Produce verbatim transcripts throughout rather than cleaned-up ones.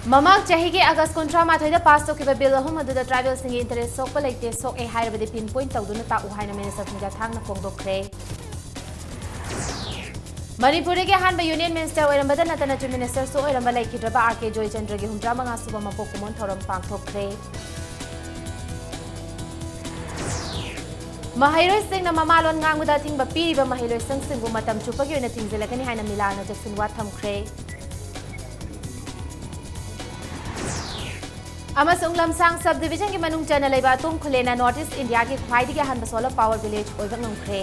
ꯃꯃꯥꯡ ꯆꯍꯤꯒꯤ ꯑꯥꯒꯁ ꯀꯨꯟꯊ꯭ꯔꯥ ꯃꯥꯊꯣꯏꯗ ꯄꯥꯁ ꯇꯧꯈꯤꯕ ꯕꯤꯜ ꯑꯍꯨꯝ ꯑꯗꯨꯗ ꯇ꯭ꯔꯥꯏꯕꯦꯜꯁꯤꯡꯒꯤ ꯏꯟꯇꯔꯦꯁ ꯁꯣꯛꯄ ꯂꯩꯇꯦ, ꯁꯣꯛꯑꯦ ꯍꯥꯏꯔꯕꯗꯤ ꯄꯤꯟ ꯄꯣꯏꯟꯠ ꯇꯧꯗꯨꯅ ꯇꯥꯛꯎ ꯍꯥꯏꯅ ꯃꯤꯅꯤꯁꯇꯔ ꯐꯨꯡꯖꯥ ꯊꯥꯡꯅ ꯐꯣꯡꯗꯣꯛꯈ꯭ꯔꯦ꯫ ꯃꯅꯤꯄꯨꯔꯗꯒꯤ ꯑꯍꯥꯟꯕ ꯌꯨꯅꯤꯌꯟ ꯃꯤꯅꯤꯁꯇꯔ ꯑꯣꯏꯔꯝꯕꯗ ꯅꯠꯇꯅ ꯆꯤꯐ ꯃꯤꯅꯤꯁꯇꯔꯁꯨ ꯑꯣꯏꯔꯝꯕ ꯂꯩꯈꯤꯗ꯭ꯔꯕ ꯑꯥꯔ ꯀꯦ ꯖꯣꯏꯆꯟꯗ꯭ꯔꯒꯤ ꯍꯨꯝꯗ꯭ꯔꯥ ꯃꯉꯥ ꯁꯨꯕ ꯃꯄꯣꯛ ꯀꯨꯝꯑꯣꯟ ꯊꯧꯔꯝ ꯄꯥꯡꯊꯣꯛꯈ꯭ꯔꯦ꯫ ꯃꯍꯩꯔꯣꯏꯁꯤꯡꯅ ꯃꯃꯥꯂꯣꯟ ꯉꯥꯡꯕꯗ ꯑꯊꯤꯡꯕ ꯄꯤꯔꯤꯕ ꯃꯍꯩꯂꯣꯏꯁꯪꯁꯤꯡꯕꯨ ꯃꯇꯝ ꯆꯨꯞꯄꯒꯤ ꯑꯣꯏꯅ ꯊꯤꯡꯖꯤꯜꯂꯒꯅꯤ ꯍꯥꯏꯅ ꯃꯤꯂꯥꯜꯅ ꯆꯦꯛꯁꯤꯟꯋꯥ ꯊꯝꯈ꯭ꯔꯦ꯫ ꯑꯃꯁꯨꯡ ꯂꯝꯁꯥꯡ ꯁꯕ ꯗꯤꯕꯤꯖꯟꯒꯤ ꯃꯅꯨꯡ ꯆꯟꯅ ꯂꯩꯕ ꯑꯇꯣꯡ ꯈꯨꯂꯦꯟꯅ ꯅꯣꯔꯠ ꯏꯁ ꯏꯟꯗꯤꯌꯥꯒꯤ ꯈ꯭ꯋꯥꯏꯗꯒꯤ ꯑꯍꯥꯟꯕ ꯁꯣꯂꯔ ꯄꯥꯋꯔ ꯚꯤꯂꯦꯖ ꯑꯣꯏꯕ ꯉꯝꯈ꯭ꯔꯦ꯫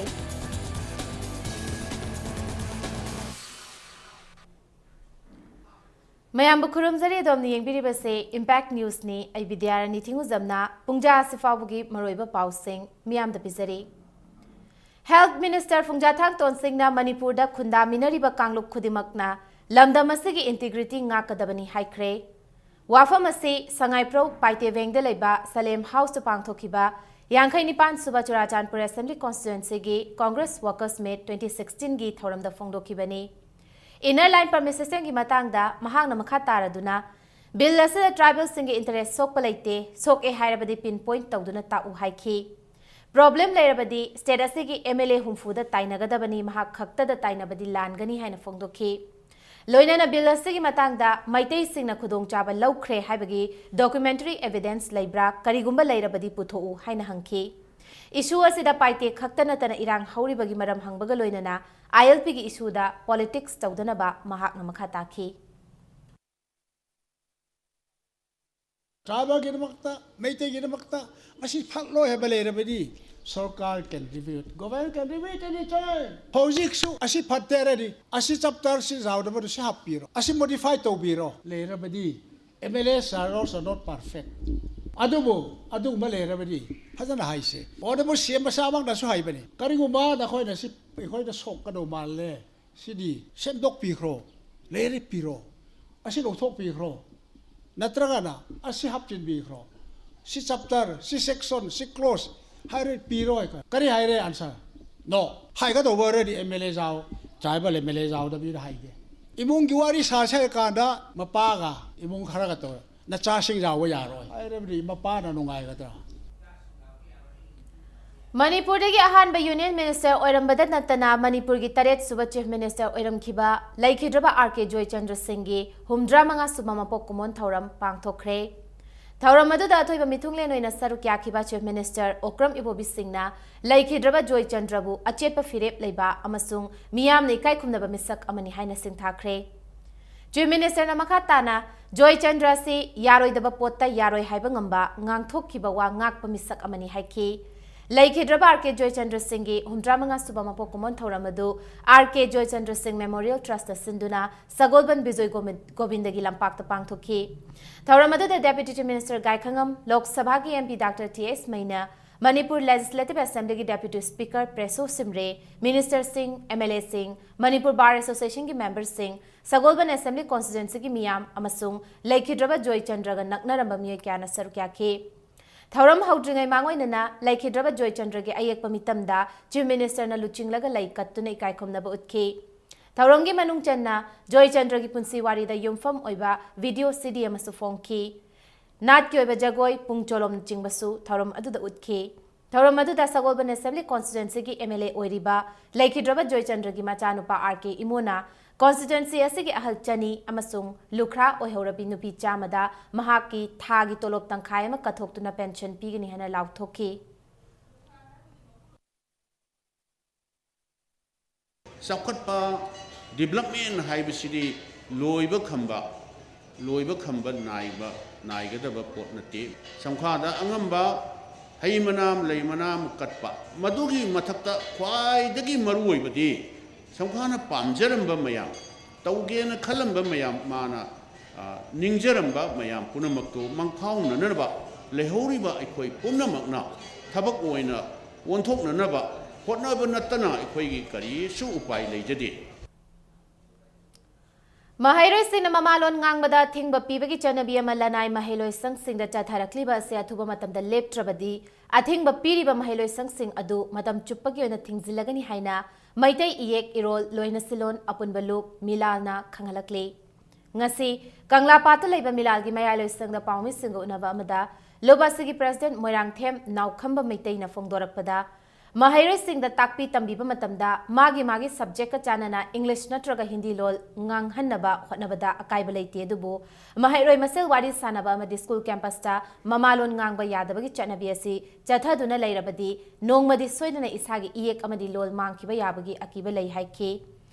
ꯃꯌꯥꯝꯕꯨ ꯈꯨꯔꯨꯝꯖꯔꯤ꯫ ꯑꯗꯣꯝꯅ ꯌꯦꯡꯕꯤꯔꯤꯕꯁꯦ ꯏꯝꯄꯦꯛ ꯅ꯭ꯌꯨꯁꯅꯤ꯫ ꯑꯩ ꯕꯤꯗ꯭ꯌꯥꯔꯥꯅꯤ ꯊꯤꯡꯉꯨꯖꯝꯅ ꯄꯨꯡꯖꯥ ꯑꯁꯤ ꯐꯥꯎꯕꯒꯤ ꯃꯔꯨꯑꯣꯏꯕ ꯄꯥꯎꯁꯤꯡ ꯃꯤꯌꯥꯝꯗ ꯄꯤꯖꯔꯤ꯫ ꯍꯦꯜꯊ ꯃꯤꯅꯤꯁꯇꯔ ꯐꯨꯡꯖꯥꯊꯥꯡ ꯇꯣꯟꯁꯤꯡꯅ ꯃꯅꯤꯄꯨꯔꯗ ꯈꯨꯟꯗꯥꯃꯤꯟꯅꯔꯤꯕ ꯀꯥꯡꯂꯨꯞ ꯈꯨꯗꯤꯡꯃꯛꯅ ꯂꯝꯗꯝ ꯑꯁꯤꯒꯤ ꯏꯟꯇꯤꯒ꯭ꯔꯤꯇꯤ ꯉꯥꯛꯀꯗꯕꯅꯤ ꯍꯥꯏꯈ꯭ꯔꯦ꯫ ꯋꯥꯐꯝ ꯑꯁꯤ ꯁꯉꯥꯏꯄ꯭ꯔꯧ ꯄꯥꯏꯇꯦꯕꯦꯡꯗ ꯂꯩꯕ ꯁꯂꯦꯝ ꯍꯥꯎꯁꯇ ꯄꯥꯡꯊꯣꯛꯈꯤꯕ ꯌꯥꯡꯈꯩ ꯅꯤꯄꯥꯟ ꯁꯨꯕ ꯆꯨꯔꯥꯆꯥꯟꯄꯨꯔ ꯑꯦꯁꯦꯝꯕ꯭ꯂꯤ ꯀꯣꯟꯁꯇꯤꯇ꯭ꯋꯦꯟꯁꯤꯒꯤ ꯀꯣꯡꯒ꯭ꯔꯦꯁ ꯋꯥꯔꯀꯔꯁ ꯃꯤꯠ ꯇ꯭ꯋꯦꯟꯇꯤ ꯁꯤꯛꯁꯇꯤꯟꯒꯤ ꯊꯧꯔꯝꯗ ꯐꯣꯡꯗꯣꯛꯈꯤꯕꯅꯤ꯫ ꯏꯟꯅꯔ ꯂꯥꯏꯟ ꯄꯔꯃꯤꯠ ꯁꯤꯁꯇꯦꯝꯒꯤ ꯃꯇꯥꯡꯗ ꯃꯍꯥꯛꯅ ꯃꯈꯥ ꯇꯥꯔꯗꯨꯅ, ꯕꯤꯜ ꯑꯁꯤꯗ ꯇ꯭ꯔꯥꯏꯕꯦꯜꯁꯤꯡꯒꯤ ꯏꯟꯇꯔꯦꯁ ꯁꯣꯛꯄ ꯂꯩꯇꯦ, ꯁꯣꯛꯑꯦ ꯍꯥꯏꯔꯕꯗꯤ ꯄꯤꯟ ꯄꯣꯏꯟꯠ ꯇꯧꯗꯨꯅ ꯇꯥꯛꯎ ꯍꯥꯏꯈꯤ꯫ ꯄ꯭ꯔꯣꯕ꯭ꯂꯦꯝ ꯂꯩꯔꯕꯗꯤ ꯁ꯭ꯇꯦꯠ ꯑꯁꯤꯒꯤ ꯑꯦꯝ ꯑꯦꯜ ꯑꯦ ꯍꯨꯝꯐꯨꯗ ꯇꯥꯏꯅꯒꯗꯕꯅꯤ, ꯃꯍꯥꯛ ꯈꯛꯇꯗ ꯇꯥꯏꯅꯕꯗꯤ ꯂꯥꯟꯒꯅꯤ ꯍꯥꯏꯅ ꯐꯣꯡꯗꯣꯛꯈꯤ꯫ ꯂꯣꯏꯅꯅ ꯕꯤꯜ ꯑꯁꯤꯒꯤ ꯃꯇꯥꯡꯗ ꯃꯩꯇꯩꯁꯤꯡꯅ ꯈꯨꯗꯣꯡꯆꯥꯕ ꯂꯧꯈ꯭ꯔꯦ ꯍꯥꯏꯕꯒꯤ ꯗꯣꯀꯨꯃꯦꯟꯇꯔꯤ ꯑꯦꯚꯤꯗꯦꯟꯁ ꯂꯩꯕ꯭ꯔꯥ, ꯀꯔꯤꯒꯨꯝꯕ ꯂꯩꯔꯕꯗꯤ ꯄꯨꯊꯣꯛꯎ ꯍꯥꯏꯅ ꯍꯪꯈꯤ꯫ ꯏꯁꯨ ꯑꯁꯤꯗ ꯄꯥꯏꯇꯦ ꯈꯛꯇ ꯅꯠꯇꯅ ꯏꯔꯥꯡ ꯍꯧꯔꯤꯕꯒꯤ ꯃꯔꯝ ꯍꯪꯕꯒ ꯂꯣꯏꯅꯅ ꯑꯥꯏ ꯑꯦꯜ ꯄꯤꯒꯤ ꯏꯁꯨꯗ ꯄꯣꯂꯤꯇꯤꯛꯁ ꯇꯧꯗꯅꯕ ꯃꯍꯥꯛꯅ ꯃꯈꯥ ꯇꯥꯈꯤ꯫ ꯇ꯭ꯔꯥꯏꯕꯦꯜꯒꯤꯗꯃꯛꯇ, ꯃꯩꯇꯩꯒꯤꯗꯃꯛꯇ ꯃꯁꯤ ꯐꯠꯂꯣꯏ ꯍꯥꯏꯕ ꯂꯩꯔꯕꯗꯤ, ꯁꯔꯀꯥꯔ can review it, government can review it any time. ꯍꯧꯖꯤꯛꯁꯨ ꯑꯁꯤ ꯐꯠꯇꯦ ꯍꯥꯏꯔꯗꯤ, ꯑꯁꯤ ꯆꯦꯞꯇꯔꯁꯤ ꯌꯥꯎꯗꯕꯗꯨ ꯁꯤ ꯍꯥꯞꯄꯤꯔꯣ, ꯑꯁꯤ ꯃꯣꯗꯤꯐꯥꯏ ꯇꯧꯕꯤꯔꯣ ꯂꯩꯔꯕꯗꯤ, M L As are also not perfect. ꯑꯗꯨꯕꯨ ꯑꯗꯨꯒꯨꯝꯕ ꯂꯩꯔꯕꯗꯤ ꯐꯖꯅ ꯍꯥꯏꯁꯦ꯫ ꯑꯣꯅꯕꯜ ꯁꯤ ꯑꯦꯝ ꯃꯁꯥꯃꯛꯅꯁꯨ ꯍꯥꯏꯕꯅꯤ, ꯀꯔꯤꯒꯨꯝꯕ ꯅꯈꯣꯏꯅ ꯁꯤ ꯑꯩꯈꯣꯏꯗ ꯁꯣꯛꯀꯗꯧ ꯃꯥꯜꯂꯦ, ꯁꯤꯗꯤ ꯁꯦꯝꯗꯣꯛꯄꯤꯈ꯭ꯔꯣ, ꯂꯩꯔꯤꯛ ꯄꯤꯔꯣ, ꯑꯁꯤ ꯂꯧꯊꯣꯛꯄꯤꯈ꯭ꯔꯣ, ꯅꯠꯇ꯭ꯔꯒꯅ ꯑꯁꯤ ꯍꯥꯞꯆꯤꯟꯕꯤꯈ꯭ꯔꯣ, ꯁꯤ ꯆꯦꯞꯇꯔ, ꯁꯤ ꯁꯦꯛꯁꯟ, ꯁꯤ ꯀ꯭ꯂꯣꯖ ꯍꯥꯏꯔꯦ, ꯄꯤꯔꯣ ꯍꯥꯏ꯫ ꯀꯔꯤ ꯍꯥꯏꯔꯦ ꯑꯟꯁꯔ? ꯅꯣ꯫ ꯍꯥꯏꯒꯗꯧꯕ ꯑꯣꯏꯔꯗꯤ ꯑꯦꯝ ꯑꯦꯜ ꯑꯦ ꯌꯥꯎ, ꯇ꯭ꯔꯥꯏꯕꯦꯜ ꯑꯦꯝ ꯑꯦꯜ ꯑꯦ ꯌꯥꯎꯗꯕꯤꯗ ꯍꯥꯏꯒꯦ꯫ ꯏꯃꯨꯡꯒꯤ ꯋꯥꯔꯤ ꯁꯥꯁꯦ ꯍꯥꯏꯔ ꯀꯥꯟꯗ ꯃꯄꯥꯒ ꯏꯃꯨꯡ ꯈꯔꯒ ꯇꯧꯔꯦ꯫ "ꯅꯆꯥꯁꯤꯡ ꯌꯥꯎꯕ ꯌꯥꯔꯣꯏ" ꯍꯥꯏꯔꯕꯗꯤ ꯃꯄꯥꯅ ꯅꯨꯡꯉꯥꯏꯒꯗ꯭ꯔꯥ? ꯃꯅꯤꯄꯨꯔꯗꯒꯤ ꯑꯍꯥꯟꯕ ꯌꯨꯅꯤꯌꯟ ꯃꯤꯅꯤꯁꯇꯔ ꯑꯣꯏꯔꯝꯕꯗ ꯅꯠꯇꯅ ꯃꯅꯤꯄꯨꯔꯒꯤ ꯇꯔꯦꯠ ꯁꯨꯕ ꯆꯤꯐ ꯃꯤꯅꯤꯁꯇꯔ ꯑꯣꯏꯔꯝꯈꯤꯕ ꯂꯩꯈꯤꯗ꯭ꯔꯕ ꯑꯥꯔ ꯀꯦ ꯖꯣꯏꯆꯟꯗ꯭ꯔ ꯁꯤꯡꯒꯤ ꯍꯨꯝꯗ꯭ꯔꯥ ꯃꯉꯥ ꯁꯨꯕ ꯃꯄꯣꯛ ꯀꯨꯝꯑꯣꯟ ꯊꯧꯔꯝ ꯄꯥꯡꯊꯣꯛꯈ꯭ꯔꯦ꯫ ꯊꯧꯔꯝ ꯑꯗꯨꯗ ꯑꯊꯣꯏꯕ ꯃꯤꯊꯨꯡꯂꯦꯟ ꯑꯣꯏꯅ ꯁꯔꯨꯛ ꯌꯥꯈꯤꯕ ꯆꯤꯐ ꯃꯤꯅꯤꯁꯇꯔ ꯑꯣꯀ꯭ꯔꯝ ꯏꯕꯣꯕꯤ ꯁꯤꯡꯅ ꯂꯩꯈꯤꯗ꯭ꯔꯕ ꯖꯣꯏꯆꯟꯗ꯭ꯔꯕꯨ ꯑꯆꯦꯠꯄ ꯐꯤꯔꯦꯞ ꯂꯩꯕ ꯑꯃꯁꯨꯡ ꯃꯤꯌꯥꯝꯅ ꯏꯀꯥꯏ ꯈꯨꯝꯅꯕ ꯃꯤꯁꯛ ꯑꯃꯅꯤ ꯍꯥꯏꯅ ꯁꯤꯡꯊꯥꯈ꯭ꯔꯦ꯫ ꯆꯤꯐ ꯃꯤꯅꯤꯁꯇꯔꯅ ꯃꯈꯥ ꯇꯥꯅ, "ꯖꯣꯏꯆꯟꯗ꯭ꯔ ꯑꯁꯤ ꯌꯥꯔꯣꯏꯗꯕ ꯄꯣꯠꯇ ꯌꯥꯔꯣꯏ ꯍꯥꯏꯕ ꯉꯝꯕ, ꯉꯥꯡꯊꯣꯛꯈꯤꯕ ꯋꯥ ꯉꯥꯛꯄ ꯃꯤꯁꯛ ꯑꯃꯅꯤ" ꯍꯥꯏꯈꯤ꯫ ꯂꯩꯈꯤꯗ꯭ꯔꯕ ꯑꯥꯔ ꯀꯦ ꯖꯣꯏꯆꯟꯗ꯭ꯔ ꯁꯤꯡꯒꯤ ꯍꯨꯝꯗ꯭ꯔꯥ ꯃꯉꯥ ꯁꯨꯕ ꯃꯄꯣꯛ ꯀꯨꯝꯑꯣꯟ ꯊꯧꯔꯝ ꯑꯗꯨ ꯑꯥꯔ ꯀꯦ ꯖꯣꯏꯆꯟꯗ꯭ꯔ ꯁꯤꯡ ꯃꯦꯃꯣꯔꯤꯌꯦꯜ ꯇ꯭ꯔꯁꯇ ꯁꯤꯟꯗꯨꯅ ꯁꯒꯣꯜꯕꯟ ꯕꯤꯖꯣꯏ ꯒꯣꯕꯤꯟ-, ꯒꯣꯕꯤꯟꯗꯒꯤ ꯂꯝꯄꯥꯛꯇ ꯄꯥꯡꯊꯣꯛꯈꯤ꯫ ꯊꯧꯔꯝ ꯑꯗꯨꯗ ꯗꯦꯄ꯭ꯌꯨꯇꯤ ꯆꯤꯐ ꯃꯤꯅꯤꯁꯇꯔ ꯒꯥꯏꯈꯉꯝ, ꯂꯣꯛ ꯁꯚꯥꯒꯤ M P doctor T S Meinya, Manipur legislative ꯑꯦꯁꯦꯝꯕ꯭ꯂꯤꯒꯤ ꯗꯦꯄ꯭ꯌꯨꯇꯤ ꯁ꯭ꯄꯤꯀꯔ ꯄ꯭ꯔꯦꯁꯣ ꯁꯤꯝꯔꯦ, ꯃꯤꯅꯤꯁꯇꯔꯁꯤꯡ, ꯑꯦꯝ ꯑꯦꯜ ꯑꯦꯁꯤꯡ, ꯃꯅꯤꯄꯨꯔ ꯕꯥꯔ ꯑꯦꯁꯣꯁꯤꯌꯦꯁꯟꯒꯤ ꯃꯦꯝꯕꯔꯁꯤꯡ, ꯁꯒꯣꯜꯕꯟ ꯑꯦꯁꯦꯝꯕ꯭ꯂꯤ ꯀꯣꯟꯁꯇꯤꯇ꯭ꯋꯦꯟꯁꯤꯒꯤ ꯃꯤꯌꯥꯝ ꯑꯃꯁꯨꯡ ꯂꯩꯈꯤꯗ꯭ꯔꯕ ꯖꯣꯏꯆꯟꯗ꯭ꯔꯒ ꯅꯛꯅꯔꯝꯕ ꯃꯤꯑꯣꯏ ꯀꯌꯥꯅ ꯁꯔꯨꯛ ꯌꯥꯈꯤ꯫ ꯊꯧꯔꯝ ꯍꯧꯗ꯭ꯔꯤꯉꯩ ꯃꯥꯡꯑꯣꯏꯅꯅ ꯂꯩꯈꯤꯗ꯭ꯔꯕ ꯖꯣꯏꯆꯟꯗ꯭ꯔꯒꯤ ꯑꯌꯦꯛꯄ ꯃꯤꯇꯝꯗ ꯆꯤꯐ ꯃꯤꯅꯤꯁꯇꯔꯅ ꯂꯨꯆꯤꯡꯂꯒ ꯂꯩ ꯀꯠꯇꯨꯅ ꯏꯀꯥꯏ ꯈꯨꯝꯅꯕ ꯎꯠꯈꯤ꯫ ꯊꯧꯔꯝꯒꯤ ꯃꯅꯨꯡ ꯆꯟꯅ ꯖꯣꯏꯆꯟꯗ꯭ꯔꯒꯤ ꯄꯨꯟꯁꯤ ꯋꯥꯔꯤꯗ ꯌꯨꯝꯐꯝ ꯑꯣꯏꯕ ꯚꯤꯗꯤꯑꯣ ꯁꯤ ꯗꯤ ꯑꯃꯁꯨ ꯐꯣꯡꯈꯤ꯫ ꯅꯥꯠꯀꯤ ꯑꯣꯏꯕ ꯖꯒꯣꯏ, ꯄꯨꯡ ꯆꯣꯂꯣꯝꯅꯆꯤꯡꯕꯁꯨ ꯊꯧꯔꯝ ꯑꯗꯨꯗ ꯎꯠꯈꯤ꯫ ꯊꯧꯔꯝ ꯑꯗꯨꯗ ꯁꯒꯣꯜꯕꯟ ꯑꯦꯁꯦꯝꯕ꯭ꯂꯤ ꯀꯣꯟꯁꯇꯤꯇ꯭ꯋꯦꯟꯁꯤꯒꯤ ꯑꯦꯝ ꯑꯦꯜ ꯑꯦ ꯑꯣꯏꯔꯤꯕ ꯂꯩꯈꯤꯗ꯭ꯔꯕ ꯖꯣꯏꯆꯟꯗ꯭ꯔꯒꯤ ꯃꯆꯥꯅꯨꯄꯥ ꯑꯥꯔ ꯀꯦ ꯏꯃꯣꯅ ꯀꯣꯟꯁꯇꯤꯇ꯭ꯋꯦꯟꯁꯤ ꯑꯁꯤꯒꯤ ꯑꯍꯜ ꯆꯅꯤ ꯑꯃꯁꯨꯡ ꯂꯨꯈ꯭ꯔꯥ ꯑꯣꯏꯍꯧꯔꯕꯤ ꯅꯨꯄꯤ ꯆꯥꯝꯃꯗ ꯃꯍꯥꯛꯀꯤ ꯊꯥꯒꯤ ꯇꯣꯂꯣꯞ ꯇꯪꯈꯥꯏ ꯑꯃ ꯀꯠꯊꯣꯛꯇꯨꯅ ꯄꯦꯟꯁꯟ ꯄꯤꯒꯅꯤ ꯍꯥꯏꯅ ꯂꯥꯎꯊꯣꯛꯈꯤ꯫ ꯆꯥꯎꯈꯠꯄ, ꯗꯤꯕ꯭ꯂꯞꯃꯦꯟ ꯍꯥꯏꯕꯁꯤꯗꯤ ꯂꯣꯏꯕ ꯈꯝꯕ, ꯂꯣꯏꯕ ꯈꯝꯕ ꯅꯥꯏꯕ, ꯅꯥꯏꯒꯗꯕ ꯄꯣꯠ ꯅꯠꯇꯦ꯫ ꯁꯝꯈꯥꯗ ꯑꯉꯝꯕ ꯍꯩ ꯃꯅꯥꯝ, ꯂꯩ ꯃꯅꯥꯝ ꯀꯠꯄ, ꯃꯗꯨꯒꯤ ꯃꯊꯛꯇ ꯈ꯭ꯋꯥꯏꯗꯒꯤ ꯃꯔꯨꯑꯣꯏꯕꯗꯤ ꯁꯝꯈꯥꯅ ꯄꯥꯝꯖꯔꯝꯕ ꯃꯌꯥꯝ, ꯇꯧꯒꯦꯅ ꯈꯜꯂꯝꯕ ꯃꯌꯥꯝ ꯃꯥꯅ, ꯑ, ꯅꯤꯡꯖꯔꯝꯕ ꯃꯌꯥꯝ ꯄꯨꯝꯅꯃꯛꯇꯨ ꯃꯪꯐꯥꯎꯅꯅꯕ ꯂꯩꯍꯧꯔꯤꯕ ꯑꯩꯈꯣꯏ ꯄꯨꯝꯅꯃꯛꯅ ꯊꯕꯛ ꯑꯣꯏꯅ ꯑꯣꯟꯊꯣꯛꯅꯅꯕ ꯍꯣꯠꯅꯕ ꯅꯠꯇꯅ ꯑꯩꯈꯣꯏꯒꯤ ꯀꯔꯤꯁꯨ ꯎꯄꯥꯏ ꯂꯩꯖꯗꯦ꯫ ꯃꯍꯩꯔꯣꯏꯁꯤꯡꯅ ꯃꯃꯥꯂꯣꯟ ꯉꯥꯡꯕꯗ ꯑꯊꯤꯡꯕ ꯄꯤꯕꯒꯤ ꯆꯠꯅꯕꯤ ꯑꯃ ꯂꯅꯥꯏ ꯃꯍꯩꯂꯣꯏ ꯁꯪꯁꯤꯡꯗ ꯆꯠꯊꯔꯛꯂꯤꯕ ꯑꯁꯤ ꯑꯊꯨꯕ ꯃꯇꯝꯗ ꯂꯦꯞꯇ꯭ꯔꯕꯗꯤ ꯑꯊꯤꯡꯕ ꯄꯤꯔꯤꯕ ꯃꯍꯩꯂꯣꯏ ꯁꯪꯁꯤꯡ ꯑꯗꯨ ꯃꯇꯝ ꯆꯨꯞꯄꯒꯤ ꯑꯣꯏꯅ ꯊꯤꯡꯖꯤꯜꯂꯒꯅꯤ ꯍꯥꯏꯅ ꯃꯩꯇꯩ ꯏꯌꯦꯛ ꯏꯔꯣꯜ ꯂꯣꯏꯅꯁꯤꯂꯣꯟ ꯑꯄꯨꯟꯕ ꯂꯨꯞ ꯃꯤꯂꯥꯜꯅ ꯈꯪꯍꯜꯂꯛꯂꯤ꯫ ꯉꯁꯤ ꯀꯪꯂꯥꯄꯥꯠꯇ ꯂꯩꯕ ꯃꯤꯂꯥꯜꯒꯤ ꯃꯌꯥꯏꯂꯣꯏꯁꯪꯗ ꯄꯥꯎꯃꯤꯁꯤꯡꯒ ꯎꯅꯕ ꯑꯃꯗ ꯂꯨꯞ ꯑꯁꯤꯒꯤ ꯄ꯭ꯔꯦꯁꯤꯗꯦꯟꯠ ꯃꯣꯏꯔꯥꯡꯊꯦꯝ ꯅꯥꯎꯈꯝꯕ ꯃꯩꯇꯩꯅ ꯐꯣꯡꯗꯣꯔꯛꯄꯗ, ꯃꯍꯩꯔꯣꯏꯁꯤꯡꯗ ꯇꯥꯛꯄꯤ ꯇꯝꯕꯤꯕ ꯃꯇꯝꯗ ꯃꯥꯒꯤ ꯃꯥꯒꯤ ꯁꯕꯖꯦꯛꯀ ꯆꯥꯟꯅꯅ ꯏꯪꯂꯤꯁ ꯅꯠꯇ꯭ꯔꯒ ꯍꯤꯟꯗꯤ ꯂꯣꯜ ꯉꯥꯡꯍꯟꯅꯕ ꯍꯣꯠꯅꯕꯗ ꯑꯀꯥꯏꯕ ꯂꯩꯇꯦ, ꯑꯗꯨꯕꯨ ꯃꯍꯩꯔꯣꯏ ꯃꯁꯦꯜ ꯋꯥꯔꯤ ꯁꯥꯅꯕ ꯑꯃꯗꯤ ꯁ꯭ꯀꯨꯜ ꯀꯦꯝꯄꯁꯇ ꯃꯃꯥꯂꯣꯟ ꯉꯥꯡꯕ ꯌꯥꯗꯕꯒꯤ ꯆꯠꯅꯕꯤ ꯑꯁꯤ ꯆꯠꯊꯗꯨꯅ ꯂꯩꯔꯕꯗꯤ ꯅꯣꯡꯃꯗꯤ ꯁꯣꯏꯗꯅ ꯏꯁꯥꯒꯤ ꯏꯌꯦꯛ ꯑꯃꯗꯤ ꯂꯣꯜ ꯃꯥꯡꯈꯤꯕ ꯌꯥꯕꯒꯤ ꯑꯀꯤꯕ ꯂꯩ ꯍꯥꯏꯈꯤ꯫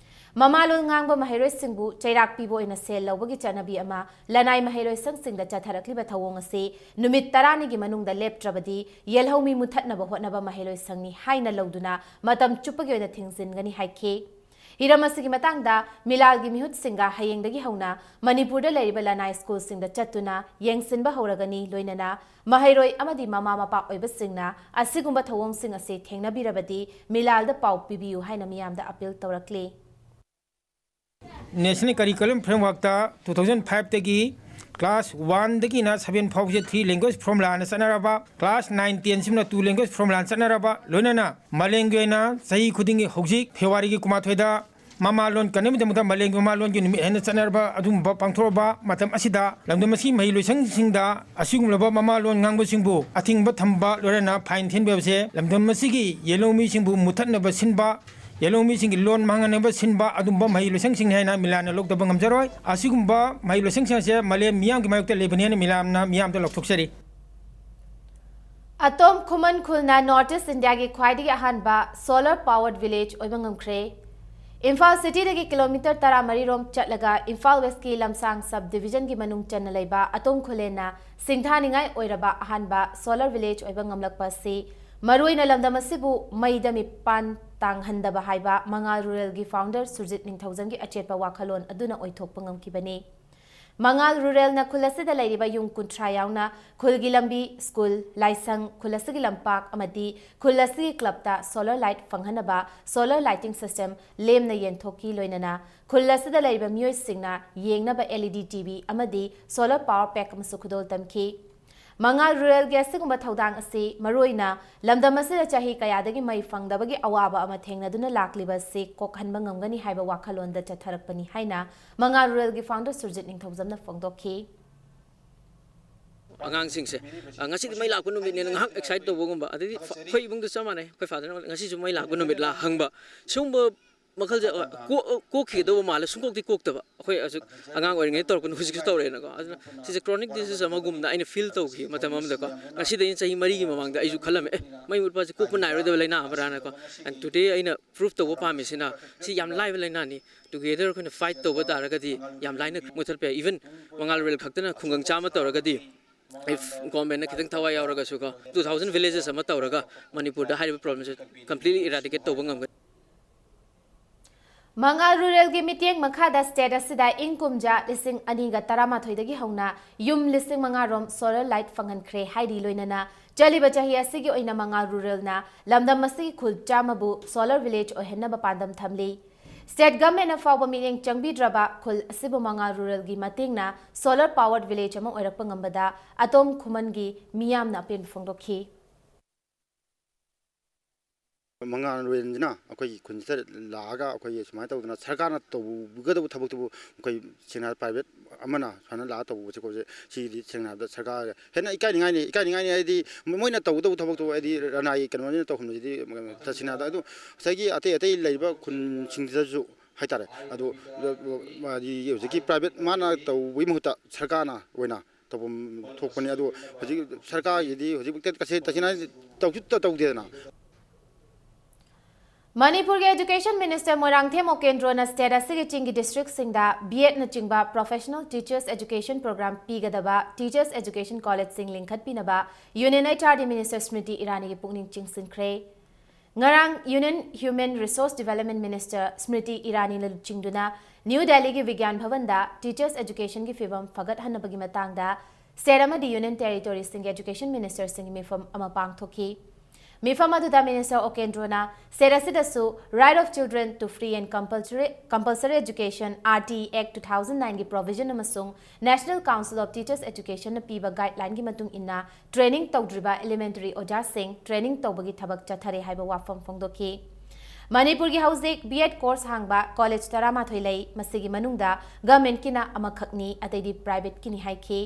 ꯃꯃꯥꯂꯣꯟ ꯉꯥꯡꯕ ꯃꯍꯩꯔꯣꯏꯁꯤꯡꯕꯨ ꯆꯩꯔꯥꯛ ꯄꯤꯕ ꯑꯣꯏꯅ ꯁꯦꯜ ꯂꯧꯕꯒꯤ ꯆꯠꯅꯕꯤ ꯑꯃ ꯂꯅꯥꯏ ꯃꯍꯩꯔꯣꯏꯁꯪꯁꯤꯡꯗ ꯆꯠꯊꯔꯛꯂꯤꯕ ꯊꯧꯑꯣꯡ ꯑꯁꯤ ꯅꯨꯃꯤꯠ ꯇꯔꯥꯅꯤꯒꯤ ꯃꯅꯨꯡꯗ ꯂꯦꯞꯇ꯭ꯔꯕꯗꯤ ꯌꯦꯜꯍꯧꯃꯤ ꯃꯨꯊꯠꯅꯕ ꯍꯣꯠꯅꯕ ꯃꯍꯩꯔꯣꯏꯁꯪꯅꯤ ꯍꯥꯏꯅ ꯂꯧꯗꯨꯅ ꯃꯇꯝ ꯆꯨꯞꯄꯒꯤ ꯑꯣꯏꯅ ꯊꯤꯡꯖꯤꯟꯒꯅꯤ ꯍꯥꯏꯈꯤ꯫ ꯍꯤꯔꯝ ꯑꯁꯤꯒꯤ ꯃꯇꯥꯡꯗ ꯃꯤꯂꯥꯜꯒꯤ ꯃꯤꯍꯨꯠꯁꯤꯡꯒ ꯍꯌꯦꯡꯗꯒꯤ ꯍꯧꯅ ꯃꯅꯤꯄꯨꯔꯗ ꯂꯩꯔꯤꯕ ꯂꯅꯥꯏ ꯁ꯭ꯀꯨꯜꯁꯤꯡꯗ ꯆꯠꯇꯨꯅ ꯌꯦꯡꯁꯤꯟꯕ ꯍꯧꯔꯒꯅꯤ, ꯂꯣꯏꯅꯅ ꯃꯍꯩꯔꯣꯏ ꯑꯃꯗꯤ ꯃꯃꯥ ꯃꯄꯥ ꯑꯣꯏꯕꯁꯤꯡꯅ ꯑꯁꯤꯒꯨꯝꯕ ꯊꯧꯑꯣꯡꯁꯤꯡ ꯑꯁꯤ ꯊꯦꯡꯅꯕꯤꯔꯕꯗꯤ ꯃꯤꯂꯥꯜꯗ ꯄꯥꯎ ꯄꯤꯕꯤꯌꯨ ꯍꯥꯏꯅ ꯃꯤꯌꯥꯝꯗ ꯑꯄꯤꯜ ꯇꯧꯔꯛꯂꯤ꯫ National Curriculum Frameworkꯇ two thousand fiveꯇꯒꯤ class oneꯗꯒꯤꯅ seven ꯐꯥꯎꯕꯁꯦ three language formulaꯅ ꯆꯠꯅꯔꯕ, class nine tenꯁꯤꯃꯅ two language formulaꯅ ꯆꯠꯅꯔꯕ, ꯂꯣꯏꯅꯅ ꯃꯥꯂꯦꯝꯒꯤ ꯑꯣꯏꯅ ꯆꯍꯤ ꯈꯨꯗꯤꯡꯒꯤ ꯍꯧꯖꯤꯛ ꯐꯦꯕ꯭ꯔꯨꯋꯥꯔꯤꯒꯤ ꯀꯨꯟꯃꯥꯊꯣꯏꯗ ꯃꯃꯥ ꯂꯣꯟ ꯀꯟꯅꯕꯒꯤꯗꯃꯛꯇ ꯃꯥꯂꯦꯝꯒꯤ ꯃꯃꯥ ꯂꯣꯟꯒꯤ ꯅꯨꯃꯤꯠ ꯍꯥꯏꯅ ꯆꯠꯅꯔꯕ ꯑꯗꯨꯒꯨꯝꯕ ꯄꯥꯡꯊꯣꯛꯂꯕ ꯃꯇꯝ ꯑꯁꯤꯗ ꯂꯝꯗꯝ ꯑꯁꯤꯒꯤ ꯃꯍꯩ ꯂꯣꯏꯁꯪꯁꯤꯡꯗ ꯑꯁꯤꯒꯨꯝꯂꯕ ꯃꯃꯥ ꯂꯣꯟ ꯉꯥꯡꯕꯁꯤꯡꯕꯨ ꯑꯊꯤꯡꯕ ꯊꯝꯕ, ꯂꯣꯏꯅꯅ fine ꯊꯤꯍꯟꯕ ꯍꯥꯏꯕꯁꯦ ꯂꯝꯗꯝ ꯑꯁꯤꯒꯤ ꯌꯦꯜꯍꯧꯃꯤꯁꯤꯡꯕꯨ ꯃꯨꯊꯠꯅꯕ ꯁꯤꯟꯕ, ꯌꯦꯜꯍꯧꯃꯤꯁꯤꯡꯒꯤ ꯂꯣꯟ ꯃꯥꯡꯍꯟꯅꯕ ꯁꯤꯟꯕ ꯑꯗꯨꯒꯨꯝꯕ ꯃꯍꯩ ꯂꯣꯏꯁꯪꯁꯤꯡꯅꯤ ꯍꯥꯏꯅ ꯃꯤꯂꯥꯟꯅ ꯂꯧꯗꯕ ꯉꯝꯖꯔꯣꯏ꯫ ꯑꯁꯤꯒꯨꯝꯕ ꯃꯍꯩ ꯂꯣꯏꯁꯪꯁꯤꯡ ꯑꯁꯦ ꯃꯥꯂꯦꯝ ꯃꯤꯌꯥꯝꯒꯤ ꯃꯥꯌꯣꯛꯇ ꯂꯩꯕꯅꯤ ꯍꯥꯏꯅ ꯃꯤꯂꯥꯟꯅ ꯃꯤꯌꯥꯝꯗ ꯂꯥꯎꯊꯣꯛꯆꯔꯤ꯫ ꯑꯇꯣꯝ ꯈꯨꯃꯟ ꯈꯨꯜꯅ North East Indiaꯒꯤ ꯈ꯭ꯋꯥꯏꯗꯒꯤ ꯑꯍꯥꯟꯕ solar powered village ꯑꯣꯏꯕ ꯉꯝꯈ꯭ꯔꯦ꯫ ꯏꯝꯐꯥꯜ cityꯗꯒꯤ kilometre ꯇꯔꯥꯃꯔꯤ ꯔꯣꯝ ꯆꯠꯂꯒ ꯏꯝꯐꯥꯜ Westꯀꯤ ꯂꯝꯁꯥꯡ sub divisionꯒꯤ ꯃꯅꯨꯡ ꯆꯟꯅ ꯂꯩꯕ ꯑꯇꯣꯝ ꯈꯨꯂꯦꯟꯅ ꯁꯤꯡꯊꯥꯅꯤꯡꯉꯥꯏ ꯑꯣꯏꯔꯕ ꯑꯍꯥꯟꯕ solar village ꯑꯣꯏꯕ ꯉꯝꯂꯛꯄ ꯑꯁꯤ ꯃꯔꯨꯑꯣꯏꯅ ꯂꯝꯗꯝ ꯑꯁꯤꯕꯨ ꯃꯩꯗ ꯃꯤꯄꯥꯟ ꯇꯥꯡꯍꯟꯗꯕ ꯍꯥꯏꯕ ꯃꯉꯥꯜ Ruralꯒꯤ founder ꯁꯨꯔꯖꯤꯠ ꯅꯤꯡꯊꯧꯖꯝꯒꯤ ꯑꯆꯦꯠꯄ ꯋꯥꯈꯜꯂꯣꯟ ꯑꯗꯨꯅ ꯑꯣꯏꯊꯣꯛꯄ ꯉꯝꯈꯤꯕꯅꯤ꯫ ꯃꯉꯥꯜ Ruralꯅ ꯈꯨꯜ ꯑꯁꯤꯗ ꯂꯩꯔꯤꯕ ꯌꯨꯝ ꯀꯨꯟꯊ꯭ꯔꯥ ꯌꯥꯎꯅ ꯈꯨꯜꯒꯤ ꯂꯝꯕꯤ, ꯁ꯭ꯀꯨꯜ, ꯂꯥꯏꯁꯪ, ꯈꯨꯜ ꯑꯁꯤꯒꯤ ꯂꯝꯄꯥꯛ ꯑꯃꯗꯤ ꯈꯨꯜ ꯑꯁꯤꯒꯤ clubꯇ solar light ꯐꯪꯍꯟꯅꯕ solar lighting system ꯂꯦꯝꯅ ꯌꯦꯟꯊꯣꯛꯈꯤ꯫ ꯂꯣꯏꯅꯅ ꯈꯨꯜ ꯑꯁꯤꯗ ꯂꯩꯔꯤꯕ ꯃꯤꯑꯣꯏꯁꯤꯡꯅ ꯌꯦꯡꯅꯕ LED TV ꯑꯃꯗꯤ solar power pack ꯑꯃꯁꯨ ꯈꯨꯗꯣꯜ ꯇꯝꯈꯤ꯫ ꯃꯉꯥꯜ ꯔꯨꯔꯦꯜꯒꯤ ꯑꯁꯤꯒꯨꯝꯕ ꯊꯧꯗꯥꯡ ꯑꯁꯤ ꯃꯔꯨꯑꯣꯏꯅ ꯂꯝꯗꯝ ꯑꯁꯤꯗ ꯆꯍꯤ ꯀꯌꯥꯗꯒꯤ ꯃꯩ ꯐꯪꯗꯕꯒꯤ ꯑꯋꯥꯕ ꯑꯃ ꯊꯦꯡꯅꯗꯨꯅ ꯂꯥꯛꯂꯤꯕ ꯑꯁꯤ ꯀꯣꯛꯍꯟꯕ ꯉꯝꯒꯅꯤ ꯍꯥꯏꯕ ꯋꯥꯈꯜꯂꯣꯟꯗ ꯆꯠꯊꯔꯛꯄꯅꯤ ꯍꯥꯏꯅ ꯃꯉꯥꯜ ꯔꯨꯔꯦꯜꯒꯤ founder ꯁꯨꯔꯖꯤꯠ ꯅꯤꯡꯊꯧꯖꯝꯅ ꯐꯣꯡꯗꯣꯛꯈꯤ꯫ ꯑꯉꯥꯡꯁꯤꯡꯁꯦ, ꯑ, ꯉꯁꯤꯗꯤ ꯃꯩ ꯂꯥꯛꯄ ꯅꯨꯃꯤꯠꯅꯦꯅ ꯉꯥꯏꯍꯥꯛ excite ꯇꯧꯕꯒꯨꯝꯕ, ꯑꯗꯩꯗꯤ ꯐ- ꯑꯩꯈꯣꯏ ꯏꯃꯨꯡꯗ ꯆꯞ ꯃꯥꯟꯅꯩ꯫ ꯑꯩꯈꯣꯏ fatherꯅ "ꯉꯁꯤꯁꯨ ꯃꯩ ꯂꯥꯛꯄ ꯅꯨꯃꯤꯠꯂꯥ?" ꯍꯪꯕ, ꯁꯤꯒꯨꯝꯕ ꯃꯈꯜꯁꯦ, ꯑ, ꯀꯣꯛ- ꯀꯣꯛꯈꯤꯒꯗꯧꯕ ꯃꯥꯜꯂꯦ, ꯁꯨꯡꯀꯣꯛꯇꯤ ꯀꯣꯛꯇꯕ꯫ ꯑꯩꯈꯣꯏ ꯑꯁꯨꯛ ꯑꯉꯥꯡ ꯑꯣꯏꯔꯤꯉꯩ ꯇꯧꯔꯛꯄꯅꯤ, ꯍꯧꯖꯤꯛꯁꯨ ꯇꯧꯔꯛꯑꯦꯅꯀꯣ꯫ ꯑꯗꯨꯅ ꯁꯤꯁꯦ chronic disease ꯑꯃꯒꯨꯝꯅ ꯑꯩꯅ feel ꯇꯧꯈꯤ ꯃꯇꯝ ꯑꯃꯗꯀꯣ꯫ ꯉꯁꯤꯗꯒꯤ ꯆꯍꯤ ꯃꯔꯤꯒꯤ ꯃꯃꯥꯡꯗ ꯑꯩꯁꯨ ꯈꯜꯂꯝꯃꯦ, "ꯑꯦ, ꯃꯩ ꯃꯨꯠꯄꯁꯦ ꯀꯣꯛꯄ ꯅꯥꯏꯔꯣꯏꯗꯕ ꯂꯥꯏꯅꯥ ꯑꯃꯔꯥꯅꯀꯣ?" And today ꯑꯩꯅ prove ꯇꯧꯕ ꯄꯥꯝꯃꯤꯁꯤꯅ ꯁꯤ ꯌꯥꯝ ꯂꯥꯏꯕ ꯂꯥꯏꯅꯥꯅꯤ꯫ Together ꯑꯩꯈꯣꯏꯅ fight ꯇꯧꯕ ꯇꯥꯔꯒꯗꯤ ꯌꯥꯝ ꯂꯥꯏꯅ ꯃꯨꯊꯠꯄ ꯌꯥꯏ꯫ Even ꯃꯉꯥꯜ ꯔꯨꯔꯦꯜ ꯈꯛꯇꯅ ꯈꯨꯡꯒꯪ ꯆꯥꯝꯃ ꯇꯧꯔꯒꯗꯤ, if governmentꯅ ꯈꯤꯇꯪ ꯊꯋꯥꯏ ꯌꯥꯎꯔꯒꯁꯨꯀꯣ, two thousand villages ꯑꯃ ꯇꯧꯔꯒ ꯃꯅꯤꯄꯨꯔꯗ ꯍꯥꯏꯔꯤꯕ problemꯁꯦ completely eradicate ꯇꯧꯕ ꯉꯝꯒꯅꯤ꯫ ꯃꯉꯥꯜ ꯔꯨꯔꯦꯜꯒꯤ ꯃꯤꯠꯌꯦꯡ ꯃꯈꯥꯗ state ꯑꯁꯤꯗ ꯏꯪ ꯀꯨꯝꯖꯥ ꯂꯤꯁꯤꯡ ꯑꯅꯤꯒ ꯇꯔꯥꯃꯥꯊꯣꯏꯗꯒꯤ ꯍꯧꯅ ꯌꯨꯝ ꯂꯤꯁꯤꯡ ꯃꯉꯥ ꯔꯣꯝ solar light ꯐꯪꯍꯟꯈ꯭ꯔꯦ ꯍꯥꯏꯔꯤ꯫ ꯂꯣꯏꯅꯅ ꯆꯠꯂꯤꯕ ꯆꯍꯤ ꯑꯁꯤꯒꯤ ꯑꯣꯏꯅ ꯃꯉꯥꯜ ꯔꯨꯔꯦꯜꯅ ꯂꯝꯗꯝ ꯑꯁꯤꯒꯤ ꯈꯨꯜ ꯆꯥꯝꯃꯕꯨ solar village ꯑꯣꯏꯍꯟꯅꯕ ꯄꯥꯟꯗꯝ ꯊꯝꯂꯤ꯫ State governmentꯅ ꯐꯥꯎꯕ ꯃꯤꯠꯌꯦꯡ ꯆꯪꯕꯤꯗ꯭ꯔꯕ ꯈꯨꯜ ꯑꯁꯤꯕꯨ ꯃꯉꯥꯜ ꯔꯨꯔꯦꯜꯒꯤ ꯃꯇꯦꯡꯅ solar powered village ꯑꯃ ꯑꯣꯏꯔꯛꯄ ꯉꯝꯕꯗ ꯑꯇꯣꯝ ꯈꯨꯃꯟꯒꯤ ꯃꯤꯌꯥꯝꯅ ꯑꯄꯦꯟꯕ ꯐꯣꯡꯗꯣꯛꯈꯤ꯫ ꯃꯉꯥꯜ ꯔꯨꯔꯦꯜꯁꯤꯅ ꯑꯩꯈꯣꯏꯒꯤ ꯈꯨꯟꯁꯤꯗ ꯂꯥꯛꯑꯒ ꯑꯩꯈꯣꯏꯒꯤ ꯁꯨꯃꯥꯏꯅ ꯇꯧꯗꯅ ꯁꯔꯀꯥꯔꯅ ꯇꯧꯒꯗꯕ ꯊꯕꯛꯇꯨꯕꯨ ꯑꯩꯈꯣꯏ ꯁꯦꯡꯅ private ꯑꯃꯅ ꯁꯨꯃꯥꯏꯅ ꯂꯥꯛꯑꯒ ꯇꯧꯕꯁꯦ ꯈꯣꯠꯄꯁꯦ, ꯁꯤꯒꯤꯗꯤ ꯁꯦꯡꯅ ꯍꯥꯏꯔꯕꯗ ꯁꯔꯀꯥꯔ ꯍꯦꯟꯅ ꯏꯀꯥꯏꯅꯤꯡꯉꯥꯏꯅꯤ꯫ ꯏꯀꯥꯏꯅꯤꯡꯉꯥꯏꯅꯤ ꯍꯥꯏꯗꯤ ꯃꯣꯏꯅ ꯇꯧꯒꯗꯕ ꯊꯕꯛꯇꯨ ꯍꯥꯏꯗꯤ ꯔꯅꯥꯏ ꯀꯩꯅꯣꯁꯤꯅ ꯇꯧꯍꯟꯕꯁꯤꯗꯤ ꯇꯁꯦꯡꯅ ꯍꯥꯏꯔꯕꯗ꯫ ꯑꯗꯨ ꯉꯁꯥꯏꯒꯤ ꯑꯇꯩ ꯑꯇꯩ ꯂꯩꯔꯤꯕ ꯈꯨꯟꯁꯤꯡꯁꯤꯗꯁꯨ ꯍꯥꯏꯇꯥꯔꯦ, ꯑꯗꯨ ꯍꯥꯏꯗꯤ ꯍꯧꯖꯤꯛꯀꯤ private ꯃꯥꯅ ꯇꯧꯕꯒꯤ ꯃꯍꯨꯠꯇ ꯁꯔꯀꯥꯔꯅ ꯑꯣꯏꯅ ꯇꯧꯐꯝ ꯊꯣꯛꯄꯅꯤ꯫ ꯑꯗꯣ ꯍꯧꯖꯤꯛ ꯁꯔꯀꯥꯔꯒꯤꯗꯤ ꯍꯧꯖꯤꯛ ꯇꯁꯦꯡ- ꯇꯁꯦꯡꯅ ꯍꯥꯏꯔꯗꯤ ꯇꯧꯁꯨ ꯇ- ꯇꯧꯗꯦꯗꯅ꯫ ꯃꯅꯤꯄꯨꯔꯒꯤ education minister ꯃꯣꯏꯔꯥꯡꯊꯦꯝ ꯑꯣꯀꯦꯟꯗ꯭ꯔꯣꯅ state ꯑꯁꯤꯒꯤ ꯆꯤꯡꯒꯤ districtꯁꯤꯡꯗ B.Ed ꯅꯆꯤꯡꯕ professional teachers education program ꯄꯤꯒꯗꯕ teachers education collegeꯁꯤꯡ ꯂꯤꯡꯈꯠꯄꯤꯅꯕ Union H R D minister ꯁ꯭ꯃ꯭ꯔꯤꯇꯤ ꯏꯔꯥꯅꯤꯒꯤ ꯄꯨꯛꯅꯤꯡ ꯆꯤꯡꯁꯤꯟꯈ꯭ꯔꯦ꯫ ꯉꯔꯥꯡ Union Human Resource Development minister ꯁ꯭ꯃ꯭ꯔꯤꯇꯤ ꯏꯔꯥꯅꯤꯅ ꯂꯨꯆꯤꯡꯗꯨꯅ New Delhiꯒꯤ ꯕꯤꯒ꯭ꯌꯥꯟ ꯚꯕꯟꯗ teachers educationꯒꯤ ꯐꯤꯚꯝ ꯐꯒꯠꯍꯟꯅꯕꯒꯤ ꯃꯇꯥꯡꯗ state ꯑꯃꯗꯤ union territoryꯁꯤꯡꯒꯤ education ministerꯁꯤꯡꯒꯤ ꯃꯤꯐꯝ ꯑꯃ ꯄꯥꯡꯊꯣꯛꯈꯤ꯫ ꯃꯤꯐꯝ ꯑꯗꯨꯗ Minister ꯑꯣꯀꯦꯟꯗ꯭ꯔꯣꯅ state ꯑꯁꯤꯗꯁꯨ Right of Children to Free and Compulsory, Compulsory Education, R T Act two thousand nine ꯒꯤ provision ꯑꯃꯁꯨꯡ National Council of Teachers Educationꯅ ꯄꯤꯕ guideline ꯒꯤ ꯃꯇꯨꯡ ꯏꯟꯅ training ꯇꯧꯗ꯭ꯔꯤꯕ elementary ꯑꯣꯖꯥꯁꯤꯡ training ꯇꯧꯕꯒꯤ ꯊꯕꯛ ꯆꯠꯊꯔꯦ ꯍꯥꯏꯕ ꯋꯥꯐꯝ ꯐꯣꯡꯗꯣꯛꯈꯤ꯫ ꯃꯅꯤꯄꯨꯔꯒꯤ ꯍꯧꯖꯤꯛ B.Ed course ꯍꯥꯡꯕ college ꯇꯔꯥꯃꯥꯊꯣꯏ ꯂꯩ꯫ ꯃꯁꯤꯒꯤ ꯃꯅꯨꯡꯗ governmentꯀꯤꯅ ꯑꯃꯈꯛꯅꯤ, ꯑꯇꯩꯗꯤ privateꯀꯤꯅꯤ ꯍꯥꯏꯈꯤ꯫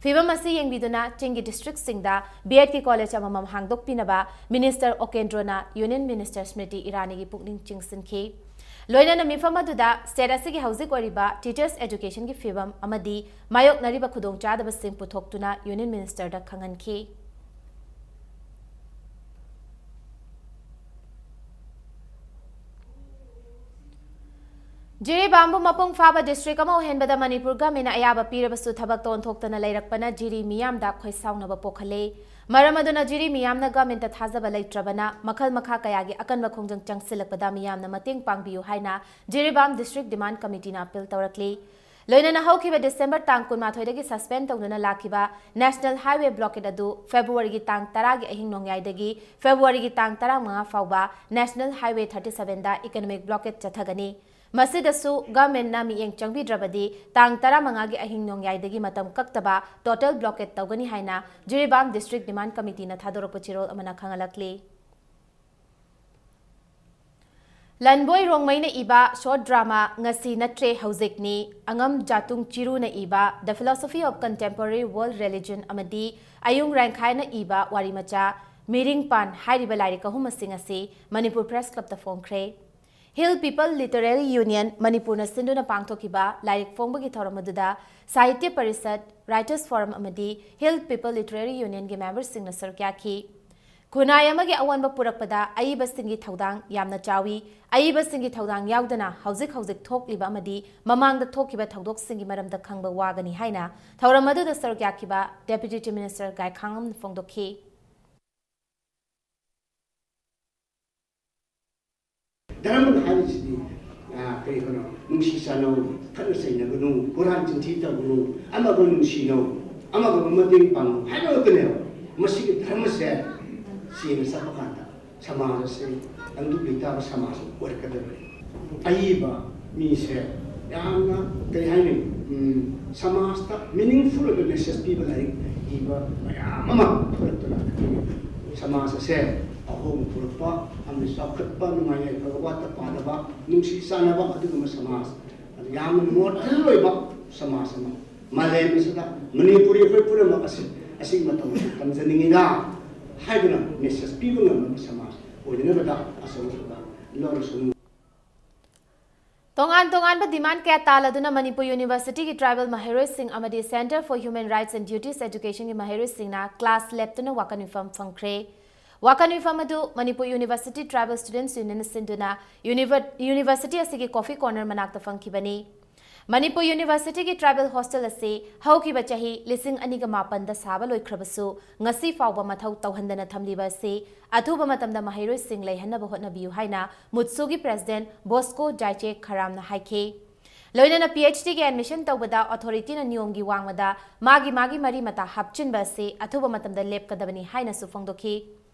ꯐꯤꯕꯝ ꯑꯁꯤ ꯌꯦꯡꯕꯤꯗꯨꯅ ꯆꯤꯡꯒꯤ districtꯁꯤꯡꯗ B.Edꯀꯤ college ꯑꯃꯃꯝ ꯍꯥꯡꯗꯣꯛꯄꯤꯅꯕ Minister ꯑꯣꯀꯦꯟꯗ꯭ꯔꯣꯅ Union Minister ꯁ꯭ꯃ꯭ꯔꯤꯇꯤ ꯏꯔꯥꯅꯤꯒꯤ ꯄꯨꯛꯅꯤꯡ ꯆꯤꯡꯁꯤꯟꯈꯤ꯫ ꯂꯣꯏꯅꯅ ꯃꯤꯐꯝ ꯑꯗꯨꯗ state ꯑꯁꯤꯒꯤ ꯍꯧꯖꯤꯛ ꯑꯣꯏꯔꯤꯕ teachers educationꯒꯤ ꯐꯤꯕꯝ ꯑꯃꯗꯤ ꯃꯥꯌꯣꯛꯅꯔꯤꯕ ꯈꯨꯗꯣꯡꯆꯥꯗꯕꯁꯤꯡ ꯄꯨꯊꯣꯛꯇꯨꯅ Union Ministerꯗ ꯈꯪꯍꯟꯈꯤ꯫ ꯖꯤꯔꯤꯕꯥꯝꯕꯨ ꯃꯄꯨꯡ ꯐꯥꯕ district ꯑꯃ ꯑꯣꯏꯍꯟꯕꯗ ꯃꯅꯤꯄꯨꯔ governmentꯅ ꯑꯌꯥꯕ ꯄꯤꯔꯕꯁꯨ ꯊꯕꯛꯇ ꯑꯣꯟꯊꯣꯛꯇꯅ ꯂꯩꯔꯛꯄꯅ ꯖꯤꯔꯤ ꯃꯤꯌꯥꯝꯗ ꯈꯣꯏꯁꯥꯎꯅꯕ ꯄꯣꯛꯍꯜꯂꯦ꯫ ꯃꯔꯝ ꯑꯗꯨꯅ ꯖꯤꯔꯤ ꯃꯤꯌꯥꯝꯅ governmentꯇ ꯊꯥꯖꯕ ꯂꯩꯇ꯭ꯔꯕꯅ ꯃꯈꯜ ꯃꯈꯥ ꯀꯌꯥꯒꯤ ꯑꯀꯟꯕ ꯈꯣꯡꯖꯪ ꯆꯪꯁꯤꯜꯂꯛꯄꯗ ꯃꯤꯌꯥꯝꯅ ꯃꯇꯦꯡ ꯄꯥꯡꯕꯤꯌꯨ ꯍꯥꯏꯅ ꯖꯤꯔꯤꯕꯥꯝ district demand committeeꯅ appeal ꯇꯧꯔꯛꯂꯤ꯫ ꯂꯣꯏꯅꯅ ꯍꯧꯈꯤꯕ December ꯇꯥꯡ ꯀꯨꯟꯃꯥꯊꯣꯏꯗꯒꯤ suspend ꯇꯧꯗꯨꯅ ꯂꯥꯛꯈꯤꯕ National Highway blockade ꯑꯗꯨ Februaryꯒꯤ ꯇꯥꯡ ꯇꯔꯥꯒꯤ ꯑꯍꯤꯡ ꯅꯣꯡꯌꯥꯏꯗꯒꯤ Februaryꯒꯤ ꯇꯥꯡ ꯇꯔꯥꯃꯉꯥ ꯐꯥꯎꯕ National Highway thirty sevenꯗ economic blockade ꯆꯠꯊꯒꯅꯤ꯫ ꯃꯁꯤꯗꯁꯨ governmentꯅ ꯃꯤꯠꯌꯦꯡ ꯆꯪꯕꯤꯗ꯭ꯔꯕꯗꯤ ꯇꯥꯡ ꯇꯔꯥꯃꯉꯥꯒꯤ ꯑꯍꯤꯡ ꯅꯣꯡꯌꯥꯏꯗꯒꯤ ꯃꯇꯝ ꯀꯛꯇꯕ total blockade ꯇꯧꯒꯅꯤ ꯍꯥꯏꯅ ꯖꯤꯔꯤꯕꯥꯝ district demand committeeꯅ ꯊꯥꯗꯣꯔꯛꯄ ꯆꯦꯔꯣꯜ ꯑꯃꯅ ꯈꯪꯍꯜꯂꯛꯂꯤ꯫ ꯂꯟꯕꯣꯏ ꯔꯣꯡꯃꯩꯅ ꯏꯕ short drama ꯉꯁꯤ ꯅꯠꯇ꯭ꯔꯦ ꯍꯧꯖꯤꯛꯅꯤ, ꯑꯉꯝ ꯖꯥꯇꯨꯡ ꯆꯤꯔꯨꯅ ꯏꯕ The Philosophy of Contemporary World Religion ꯑꯃꯗꯤ ꯑꯌꯨꯡ ꯔꯦꯡꯈꯥꯏꯅ ꯏꯕ ꯋꯥꯔꯤꯃꯆꯥ ꯃꯤꯔꯤꯡꯄꯥꯟ ꯍꯥꯏꯔꯤꯕ ꯂꯥꯏꯔꯤꯛ ꯑꯍꯨꯝ ꯑꯁꯤꯡ ꯑꯁꯤ Manipur Press Clubꯇ ꯐꯣꯡꯈ꯭ꯔꯦ꯫ Hill People Literary Union ꯃꯅꯤꯄꯨꯔꯅ ꯁꯤꯟꯗꯨꯅ ꯄꯥꯡꯊꯣꯛꯈꯤꯕ ꯂꯥꯏꯔꯤꯛ ꯐꯣꯡꯕꯒꯤ ꯊꯧꯔꯝ ꯑꯗꯨꯗ ꯁꯥꯍꯤꯇ꯭ꯌ ꯄꯔꯤꯁꯠ, Writers Forum ꯑꯃꯗꯤ Hill People Literary Unionꯒꯤ memberꯁꯤꯡꯅ ꯁꯔꯨꯛ ꯌꯥꯈꯤ꯫ ꯈꯨꯟꯅꯥꯏ ꯑꯃꯒꯤ ꯑꯑꯣꯟꯕ ꯄꯨꯔꯛꯄꯗ ꯑꯏꯕꯁꯤꯡꯒꯤ ꯊꯧꯗꯥꯡ ꯌꯥꯝꯅ ꯆꯥꯎꯏ꯫ ꯑꯏꯕꯁꯤꯡꯒꯤ ꯊꯧꯗꯥꯡ ꯌꯥꯎꯗꯅ ꯍꯧꯖꯤꯛ ꯍꯧꯖꯤꯛ ꯊꯣꯛꯂꯤꯕ ꯑꯃꯗꯤ ꯃꯃꯥꯡꯗ ꯊꯣꯛꯈꯤꯕ ꯊꯧꯗꯣꯛꯁꯤꯡꯒꯤ ꯃꯔꯝꯗ ꯈꯪꯕ ꯋꯥꯒꯅꯤ ꯍꯥꯏꯅ ꯊꯧꯔꯝ ꯑꯗꯨꯗ ꯁꯔꯨꯛ ꯌꯥꯈꯤꯕ Deputy Chief Minister ꯒꯥꯏꯈꯥꯉꯝꯅ ꯐꯣꯡꯗꯣꯛꯈꯤ꯫ ꯙꯔꯃ ꯍꯥꯏꯕꯁꯤꯗꯤ, ꯑ, ꯀꯔꯤ ꯍꯥꯏꯅꯣ, ꯅꯨꯡꯁꯤ ꯆꯥꯟꯅꯧ, ꯈꯠꯅ ꯆꯩꯅꯒꯅꯨ, ꯍꯨꯔꯥꯟ ꯆꯤꯟꯊꯤ ꯇꯧꯒꯅꯨ, ꯑꯃꯒ ꯅꯨꯡꯁꯤꯅꯧ, ꯑꯃꯒ ꯃꯇꯦꯡ ꯄꯥꯡꯉꯨ ꯍꯥꯏꯕ ꯉꯥꯛꯇꯅꯦꯕ꯫ ꯃꯁꯤꯒꯤ ꯙꯔꯃꯁꯦ ꯆꯦꯟꯖ ꯆꯠꯄ ꯀꯥꯟꯗ ꯁꯃꯥꯖ ꯑꯁꯤ ꯇꯪꯗꯨ ꯂꯩꯇꯥꯕ ꯁꯃꯥꯖ ꯑꯃ ꯑꯣꯏꯔꯛꯀꯗꯕꯅꯤ꯫ ꯑꯏꯕ ꯃꯤꯁꯦ ꯌꯥꯝꯅ, ꯀꯔꯤ ꯍꯥꯏꯅꯤ, ꯎꯝ, ꯁꯃꯥꯖꯇ ꯃꯤꯅꯤꯡꯐꯨꯜ ꯑꯣꯏꯕ ꯃꯦꯁꯦꯖ ꯄꯤꯕ ꯂꯥꯏꯔꯤꯛ ꯏꯕ ꯃꯌꯥꯝ ꯑꯃ ꯊꯣꯛꯂꯛꯇꯨꯅ ꯑꯩꯈꯣꯏꯒꯤ ꯁꯃꯥꯖ ꯑꯁꯦ ꯑꯍꯣꯡꯕ ꯄꯨꯔꯛꯄ ꯑꯃꯗꯤ ꯆꯥꯎꯈꯠꯄ, ꯅꯨꯡꯉꯥꯏ ꯌꯥꯏꯐꯕ, ꯋꯥꯠꯇ ꯄꯥꯗꯕ, ꯅꯨꯡꯁꯤ ꯆꯥꯟꯅꯕ ꯑꯗꯨꯒꯨꯝꯕ ꯁꯃꯥꯖ, ꯑꯗꯨ ꯌꯥꯝꯅ ꯃꯣꯗꯦꯜ ꯑꯣꯏꯕ ꯁꯃꯥꯖ ꯑꯃ ꯃꯥꯂꯦꯝ ꯑꯁꯤꯗ ꯃꯅꯤꯄꯨꯔꯤ ꯑꯩꯈꯣꯏ ꯄꯨꯝꯅꯃꯛ ꯑꯁꯤ ꯑꯁꯤꯒꯤ ꯃꯇꯧ ꯑꯁꯤ ꯇꯝꯖꯅꯤꯡꯉꯤꯗ ꯍꯥꯏꯗꯨꯅ ꯃꯦꯁꯦꯖ ꯄꯤꯕ ꯉꯝꯂꯕ ꯁꯃꯥꯖ ꯑꯣꯏꯅꯅꯕꯗ ꯑꯆꯧꯕ ꯊꯧꯗꯥꯡ ꯂꯧꯔꯁꯅꯨ꯫ ꯇꯣꯉꯥꯟ ꯇꯣꯉꯥꯟꯕ ꯗꯤꯃꯥꯟ ꯀꯌꯥ ꯇꯥꯜꯂꯗꯨꯅ ꯃꯅꯤꯄꯨꯔ ꯌꯨꯅꯤꯚꯔꯁꯤꯇꯤꯒꯤ ꯇ꯭ꯔꯥꯏꯕꯦꯜ ꯃꯍꯩꯔꯣꯏꯁꯤꯡ ꯑꯃꯗꯤ Centre for Human Rights and Duties Educationꯒꯤ ꯃꯍꯩꯔꯣꯏꯁꯤꯡꯅ ꯀ꯭ꯂꯥꯁ ꯂꯦꯞꯇꯨꯅ ꯋꯥꯀꯠ ꯃꯤꯐꯝ ꯐꯪꯈ꯭ꯔꯦ꯫ ꯋꯥꯀꯠ ꯃꯤꯐꯝ ꯑꯗꯨ ꯃꯅꯤꯄꯨꯔ ꯌꯨꯅꯤꯚꯔꯁꯤꯇꯤ ꯇ꯭ꯔꯥꯏꯕꯦꯜ ꯁ꯭ꯇꯨꯗꯦꯟꯠꯁ ꯌꯨꯅꯤꯌꯟꯅ ꯁꯤꯟꯗꯨꯅ ꯌꯨꯅꯤꯚꯔ-, ꯌꯨꯅꯤꯚꯔꯁꯤꯇꯤ ꯑꯁꯤꯒꯤ ꯀꯣꯐꯤ ꯀꯣꯔꯅꯔ ꯃꯅꯥꯛꯇ ꯐꯪꯈꯤꯕꯅꯤ꯫ ꯃꯅꯤꯄꯨꯔ ꯌꯨꯅꯤꯚꯔꯁꯤꯇꯤꯒꯤ ꯇ꯭ꯔꯥꯏꯕꯦꯜ ꯍꯣꯁꯇꯦꯜ ꯑꯁꯤ ꯍꯧꯈꯤꯕ ꯆꯍꯤ ꯂꯤꯁꯤꯡ ꯑꯅꯤꯒ ꯃꯥꯄꯟꯗ ꯁꯥꯕ ꯂꯣꯏꯈ꯭ꯔꯕꯁꯨ, ꯉꯁꯤ ꯐꯥꯎꯕ ꯃꯊꯧ ꯇꯧꯍꯟꯗꯅ ꯊꯝꯂꯤꯕ ꯑꯁꯤ ꯑꯊꯨꯕ ꯃꯇꯝꯗ ꯃꯍꯩꯔꯣꯏꯁꯤꯡ ꯂꯩꯍꯟꯅꯕ ꯍꯣꯠꯅꯕꯤꯌꯨ ꯍꯥꯏꯅ ꯃꯨꯠꯁꯨꯒꯤ ꯄ꯭ꯔꯦꯁꯤꯗꯦꯟꯠ ꯕꯣꯁꯀꯣ ꯖꯥꯏꯆꯦ ꯈꯔꯥꯝꯅ ꯍꯥꯏꯈꯤ꯫ ꯂꯣꯏꯅꯅ PhDꯒꯤ ꯑꯦꯗꯃꯤꯁꯟ ꯇꯧꯕꯗ ꯑꯣꯊꯣꯔꯤꯇꯤꯅ ꯅꯤꯌꯣꯝꯒꯤ ꯋꯥꯡꯃꯗ ꯃꯥꯒꯤ ꯃꯥꯒꯤ ꯃꯔꯤ ꯃꯇꯥ ꯍꯥꯞꯆꯤꯟꯕ ꯑꯁꯤ ꯑꯊꯨꯕ ꯃꯇꯝꯗ ꯂꯦꯞꯀꯗꯕꯅꯤ ꯍꯥꯏꯅꯁꯨ ꯐꯣꯡꯗꯣꯛꯈꯤ꯫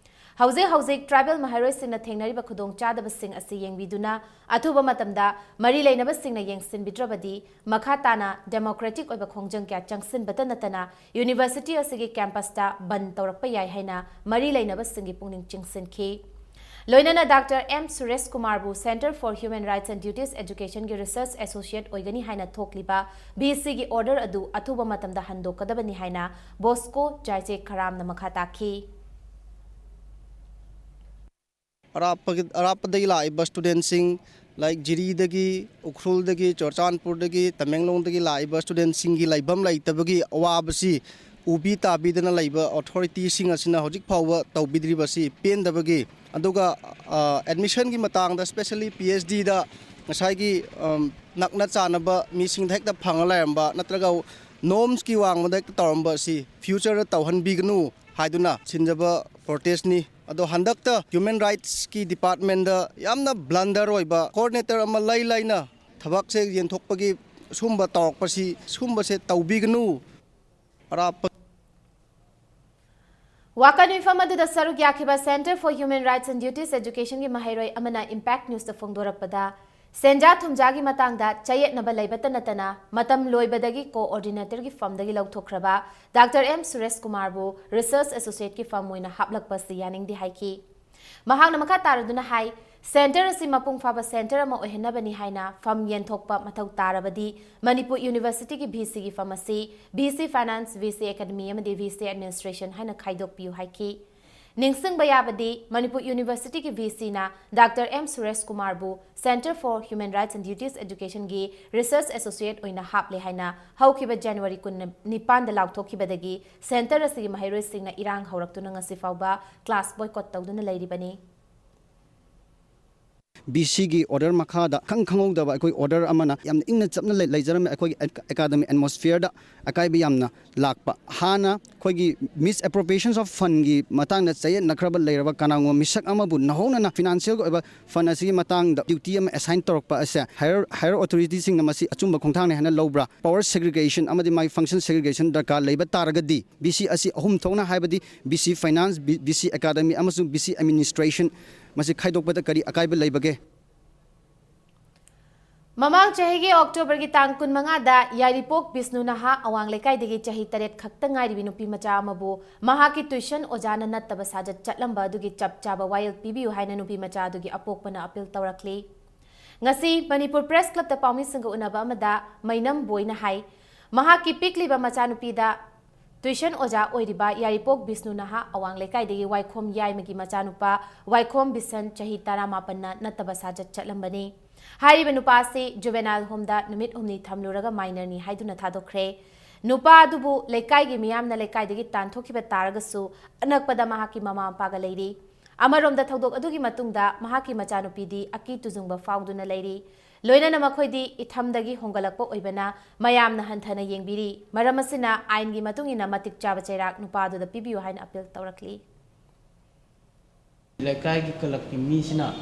ꯍꯧꯖꯤꯛ ꯍꯧꯖꯤꯛ ꯇ꯭ꯔꯥꯏꯕꯦꯜ ꯃꯍꯩꯔꯣꯏꯁꯤꯡꯅ ꯊꯦꯡꯅꯔꯤꯕ ꯈꯨꯗꯣꯡꯆꯥꯗꯕꯁꯤꯡ ꯑꯁꯤ ꯌꯦꯡꯕꯤꯗꯨꯅ ꯑꯊꯨꯕ ꯃꯇꯝꯗ ꯃꯔꯤ ꯂꯩꯅꯕꯁꯤꯡꯅ ꯌꯦꯡꯁꯤꯟꯕꯤꯗ꯭ꯔꯕꯗꯤ ꯃꯈꯥ ꯇꯥꯅ ꯗꯦꯃꯣꯀ꯭ꯔꯦꯇꯤꯛ ꯑꯣꯏꯕ ꯈꯣꯡꯖꯪ ꯀꯌꯥ ꯆꯪꯁꯤꯟꯕꯇ ꯅꯠꯇꯅ ꯌꯨꯅꯤꯚꯔꯁꯤꯇꯤ ꯑꯁꯤꯒꯤ ꯀꯦꯝꯄꯁꯇ ꯕꯟ ꯇꯧꯔꯛꯄ ꯌꯥꯏ ꯍꯥꯏꯅ ꯃꯔꯤ ꯂꯩꯅꯕꯁꯤꯡꯒꯤ ꯄꯨꯛꯅꯤꯡ ꯆꯤꯡꯁꯤꯟꯈꯤ꯫ ꯂꯣꯏꯅꯅ ꯗꯥꯛꯇꯔ ꯑꯦꯝ ꯁꯨꯔꯦꯁ ꯀꯨꯃꯥꯔꯕꯨ Centre for Human Rights and Duties Educationꯒꯤ ꯔꯤꯁꯔꯆ ꯑꯦꯁꯣꯁꯤꯌꯦꯠ ꯑꯣꯏꯒꯅꯤ ꯍꯥꯏꯅ ꯊꯣꯛꯂꯤꯕ VCꯒꯤ ꯑꯣꯔꯗꯔ ꯑꯗꯨ ꯑꯊꯨꯕ ꯃꯇꯝꯗ ꯍꯟꯗꯣꯛꯀꯗꯕꯅꯤ ꯍꯥꯏꯅ ꯕꯣꯁꯀꯣ ꯖꯥꯏꯆꯦ ꯈꯔꯥꯝꯅ ꯃꯈꯥ ꯇꯥꯈꯤ꯫ ꯑꯔꯥꯞꯄꯒꯤ-, ꯑꯔꯥꯞꯄꯗꯒꯤ ꯂꯥꯛꯏꯕ ꯁ꯭ꯇꯨꯗꯦꯟꯠꯁꯤꯡ, ꯂꯥꯏꯛ ꯖꯤꯔꯤꯗꯒꯤ, ꯎꯈ꯭ꯔꯨꯜꯗꯒꯤ, ꯆꯨꯔꯆꯥꯟꯄꯨꯔꯗꯒꯤ, ꯇꯃꯦꯡꯂꯣꯡꯗꯒꯤ ꯂꯥꯛꯏꯕ ꯁ꯭ꯇꯨꯗꯦꯟꯠꯁꯤꯡꯒꯤ ꯂꯩꯐꯝ ꯂꯩꯇꯕꯒꯤ ꯑꯋꯥꯕꯁꯤ ꯎꯕꯤ ꯇꯥꯕꯤꯗꯅ ꯂꯩꯕ ꯑꯣꯊꯣꯔꯤꯇꯤꯁꯤꯡ ꯑꯁꯤꯅ ꯍꯧꯖꯤꯛ ꯐꯥꯎꯕ ꯇꯧꯕꯤꯗ꯭ꯔꯤꯕꯁꯤ ꯄꯦꯟꯗꯕꯒꯤ, ꯑꯗꯨꯒ, ꯑ, ꯑꯦꯗꯃꯤꯁꯟꯒꯤ ꯃꯇꯥꯡꯗ, especially PhDꯗ ꯉꯁꯥꯏꯒꯤ, ꯑꯝ, ꯅꯛꯅ ꯆꯥꯟꯅꯕ ꯃꯤꯁꯤꯡꯗ ꯍꯦꯛꯇ ꯐꯪꯉ ꯂꯩꯔꯝꯕ ꯅꯠꯇ꯭ꯔꯒ ꯅꯣꯝꯁꯀꯤ ꯋꯥꯡꯃꯗ ꯍꯦꯛꯇ ꯇꯧꯔꯝꯕ ꯑꯁꯤ ꯐ꯭ꯌꯨꯆꯔꯗ ꯇꯧꯍꯟꯕꯤꯒꯅꯨ ꯍꯥꯏꯗꯨꯅ ꯁꯤꯟꯖꯕ ꯄ꯭ꯔꯣꯇꯦꯁꯅꯤ꯫ ꯑꯗꯣ ꯍꯟꯗꯛꯇ ꯍ꯭ꯌꯨꯃꯦꯟ ꯔꯥꯏꯠꯁꯀꯤ ꯗꯤꯄꯥꯔꯠꯃꯦꯟꯗ ꯌꯥꯝꯅ ꯕ꯭ꯂꯟꯗꯔ ꯑꯣꯏꯕ, ꯀꯣꯑꯣꯔꯗꯤꯅꯦꯇꯔ ꯑꯃ ꯂꯩ ꯂꯩꯅ ꯊꯕꯛꯁꯦ ꯌꯦꯟꯊꯣꯛꯄꯒꯤ ꯁꯨꯝꯕ ꯇꯧꯔꯛꯄꯁꯤ, ꯁꯨꯝꯕꯁꯦ ꯇꯧꯕꯤꯒꯅꯨ꯫ ꯑꯔꯥꯞꯄ ꯋꯥꯀꯠ ꯃꯤꯐꯝ ꯑꯗꯨꯗ ꯁꯔꯨꯛ ꯌꯥꯈꯤꯕ Center for Human Rights and Duties Educationꯒꯤ ꯃꯍꯩꯔꯣꯏ ꯑꯃꯅ Impact Newsꯇ ꯐꯣꯡꯗꯣꯔꯛꯄꯗ, ꯁꯦꯟꯖꯥ ꯊꯨꯝꯖꯥꯒꯤ ꯃꯇꯥꯡꯗ ꯆꯌꯦꯠꯅꯕ ꯂꯩꯕꯇ ꯅꯠꯇꯅ, ꯃꯇꯝ ꯂꯣꯏꯕꯗꯒꯤ coordinatorꯒꯤ firmꯗꯒꯤ ꯂꯧꯊꯣꯛꯈ꯭ꯔꯕ Doctor M Suresh ꯀꯨꯃꯥꯔꯕꯨ Research Associateꯀꯤ firm ꯑꯣꯏꯅ ꯍꯥꯞꯂꯛꯄ ꯑꯁꯤ ꯌꯥꯅꯤꯡꯗꯦ ꯍꯥꯏꯈꯤ꯫ ꯃꯍꯥꯛꯅ ꯃꯈꯥ ꯇꯥꯔꯗꯨꯅ ꯍꯥꯏ, Center ꯑꯁꯤ ꯃꯄꯨꯡ ꯐꯥꯕ center ꯑꯃ ꯑꯣꯏꯍꯟꯅꯕꯅꯤ ꯍꯥꯏꯅ firm ꯌꯦꯟꯊꯣꯛꯄ ꯃꯊꯧ ꯇꯥꯔꯕꯗꯤ, ꯃꯅꯤꯄꯨꯔ Universityꯒꯤ VCꯒꯤ firm ꯑꯁꯤ VC Finance, VC Academy ꯑꯃꯗꯤ VC Administration ꯍꯥꯏꯅ ꯈꯥꯏꯗꯣꯛꯄꯤꯌꯨ ꯍꯥꯏꯈꯤ꯫ ꯅꯤꯡꯁꯤꯡꯕ ꯌꯥꯕꯗꯤ, Manipur Universityꯒꯤ VCꯅ Doctor M Suresh ꯀꯨꯃꯥꯔꯕꯨ Center for Human Rights and Duties Educationꯒꯤ Research Associate ꯑꯣꯏꯅ ꯍꯥꯞꯂꯦ ꯍꯥꯏꯅ ꯍꯧꯈꯤꯕ January ꯀꯨꯟꯅꯤꯄꯥꯟꯗ ꯂꯥꯎꯊꯣꯛꯈꯤꯕꯗꯒꯤ center ꯑꯁꯤꯒꯤ ꯃꯍꯩꯔꯣꯏꯁꯤꯡꯅ ꯏꯔꯥꯡ ꯍꯧꯔꯛꯇꯨꯅ ꯉꯁꯤ ꯐꯥꯎꯕ class boycott ꯇꯧꯗꯨꯅ ꯂꯩꯔꯤꯕꯅꯤ꯫ VCꯒꯤ order ꯃꯈꯥꯗ ꯈꯪ ꯈꯪꯍꯧꯗꯕ ꯑꯩꯈꯣꯏ order ꯑꯃꯅ ꯌꯥꯝꯅ ꯏꯪꯅ ꯆꯞꯅ ꯂꯩ- ꯂꯩꯖꯔꯝꯃꯦ꯫ ꯑꯩꯈꯣꯏꯒꯤ ac- academy atmosphereꯗ ꯑꯀꯥꯏꯕ ꯌꯥꯝꯅ ꯂꯥꯛꯄ꯫ ꯍꯥꯟꯅ ꯑꯩꯈꯣꯏꯒꯤ misappropriations of fundꯒꯤ ꯃꯇꯥꯡꯗ ꯆꯌꯦꯠꯅꯈ꯭ꯔꯕ ꯂꯩꯔꯕ ꯀꯅꯥꯒꯨꯝꯕ ꯃꯤꯁꯛ ꯑꯃꯕꯨ ꯅꯧꯍꯧꯅꯅ financialꯒꯤ ꯑꯣꯏꯕ fund ꯑꯁꯤꯒꯤ ꯃꯇꯥꯡꯗ duty ꯑꯃ assign ꯇꯧꯔꯛꯄ ꯑꯁꯦ higher, higher authorityꯁꯤꯡꯅ ꯃꯁꯤ ꯑꯆꯨꯝꯕ ꯈꯣꯡꯊꯥꯡꯅꯤ ꯍꯥꯏꯅ ꯂꯧꯕ꯭ꯔꯥ? Power segregation ꯑꯃꯗꯤ ꯃꯥꯒꯤ function segregation ꯗꯔꯀꯥꯔ ꯂꯩꯕ ꯇꯥꯔꯒꯗꯤ, VC ꯑꯁꯤ ꯑꯍꯨꯝ ꯊꯣꯛꯅ, ꯍꯥꯏꯕꯗꯤ VC Finance, B-, VC Academy ꯑꯃꯁꯨꯡ VC Administration, ꯃꯁꯤ ꯈꯥꯏꯗꯣꯛꯄꯗ ꯀꯔꯤ ꯑꯀꯥꯏꯕ ꯂꯩꯕꯒꯦ? ꯃꯃꯥꯡ ꯆꯍꯤꯒꯤ Octoberꯒꯤ ꯇꯥꯡ ꯀꯨꯟꯃꯉꯥꯗ ꯌꯥꯏꯔꯤꯄꯣꯛ ꯕꯤꯁꯅꯨ ꯅꯍꯥ ꯑꯋꯥꯡ ꯂꯩꯀꯥꯏꯗꯒꯤ ꯆꯍꯤ ꯇꯔꯦꯠ ꯈꯛꯇ ꯉꯥꯏꯔꯤꯕꯤ ꯅꯨꯄꯤ ꯃꯆꯥ ꯑꯃꯕꯨ ꯃꯍꯥꯛꯀꯤ tuition ꯑꯣꯖꯥꯅ ꯅꯠꯇꯕ ꯁꯥꯖꯠ ꯆꯠꯂꯝꯕ ꯑꯗꯨꯒꯤ ꯆꯞ ꯆꯥꯕ ꯋꯥꯌꯦꯜ ꯄꯤꯕꯤꯌꯨ ꯍꯥꯏꯅ ꯅꯨꯄꯤ ꯃꯆꯥ ꯑꯗꯨꯒꯤ ꯑꯄꯣꯛꯄꯅ appeal ꯇꯧꯔꯛꯂꯤ꯫ ꯉꯁꯤ ꯃꯅꯤꯄꯨꯔ Press Clubꯇ ꯄꯥꯎꯃꯤꯁꯤꯡꯒ ꯎꯅꯕ ꯑꯃꯗ ꯃꯩꯅꯝ ꯕꯣꯏꯅ ꯍꯥꯏ, ꯃꯍꯥꯛꯀꯤ ꯄꯤꯛꯂꯤꯕ ꯃꯆꯥꯅꯨꯄꯤꯗ tuition ꯑꯣꯖꯥ ꯑꯣꯏꯔꯤꯕ ꯌꯥꯏꯔꯤꯄꯣꯛ ꯕꯤꯁꯅꯨ ꯅꯍꯥ ꯑꯋꯥꯡ ꯂꯩꯀꯥꯏꯗꯒꯤ ꯋꯥꯏꯈꯣꯝ ꯌꯥꯏꯃꯒꯤ ꯃꯆꯥꯅꯨꯄꯥ ꯋꯥꯏꯈꯣꯝ ꯕꯤꯁꯟ ꯆꯍꯤ ꯇꯔꯥꯃꯥꯄꯟꯅ ꯅꯠꯇꯕ ꯁꯥꯖꯠ ꯆꯠꯂꯝꯕꯅꯤ꯫ ꯍꯥꯏꯔꯤꯕ ꯅꯨꯄꯥ ꯑꯁꯤ juvenile homeꯗ ꯅꯨꯃꯤꯠ ꯍꯨꯝꯅꯤ ꯊꯝꯂꯨꯔꯒ minorꯅꯤ ꯍꯥꯏꯗꯨꯅ ꯊꯥꯗꯣꯛꯈ꯭ꯔꯦ꯫ ꯅꯨꯄꯥ ꯑꯗꯨꯕꯨ ꯂꯩꯀꯥꯏꯒꯤ ꯃꯤꯌꯥꯝꯅ ꯂꯩꯀꯥꯏꯗꯒꯤ ꯇꯥꯟꯊꯣꯛꯈꯤꯕ ꯇꯥꯔꯒꯁꯨ, ꯑꯅꯛꯄꯗ ꯃꯍꯥꯛꯀꯤ ꯃꯃꯥ ꯃꯄꯥꯒ ꯂꯩꯔꯤ꯫ ꯑꯃꯔꯣꯝꯗ, ꯊꯧꯗꯣꯛ ꯑꯗꯨꯒꯤ ꯃꯇꯨꯡꯗ ꯃꯍꯥꯛꯀꯤ ꯃꯆꯥꯅꯨꯄꯤꯗꯤ ꯑꯀꯤ ꯇꯨꯖꯨꯡꯕ ꯐꯥꯎꯗꯨꯅ ꯂꯩꯔꯤ꯫ ꯂꯣꯏꯅꯅ ꯃꯈꯣꯏꯗꯤ ꯏꯊꯝꯗꯒꯤ ꯍꯣꯡꯒꯠꯂꯛꯄ ꯑꯣꯏꯕꯅ ꯃꯌꯥꯝꯅ ꯍꯟꯊꯅ ꯌꯦꯡꯕꯤꯔꯤ꯫ ꯃꯔꯝ ꯑꯁꯤꯅ ꯑꯥꯏꯟꯒꯤ ꯃꯇꯨꯡ ꯏꯟꯅ ꯃꯇꯤꯛ ꯆꯥꯕ ꯆꯩꯔꯥꯛ ꯅꯨꯄꯥ ꯑꯗꯨꯗ ꯄꯤꯕꯤꯌꯨ ꯍꯥꯏꯅ appeal ꯇꯧꯔꯛꯂꯤ꯫ ꯂꯩꯀꯥꯏꯒꯤ clubꯀꯤ ꯃꯤꯁꯤꯅ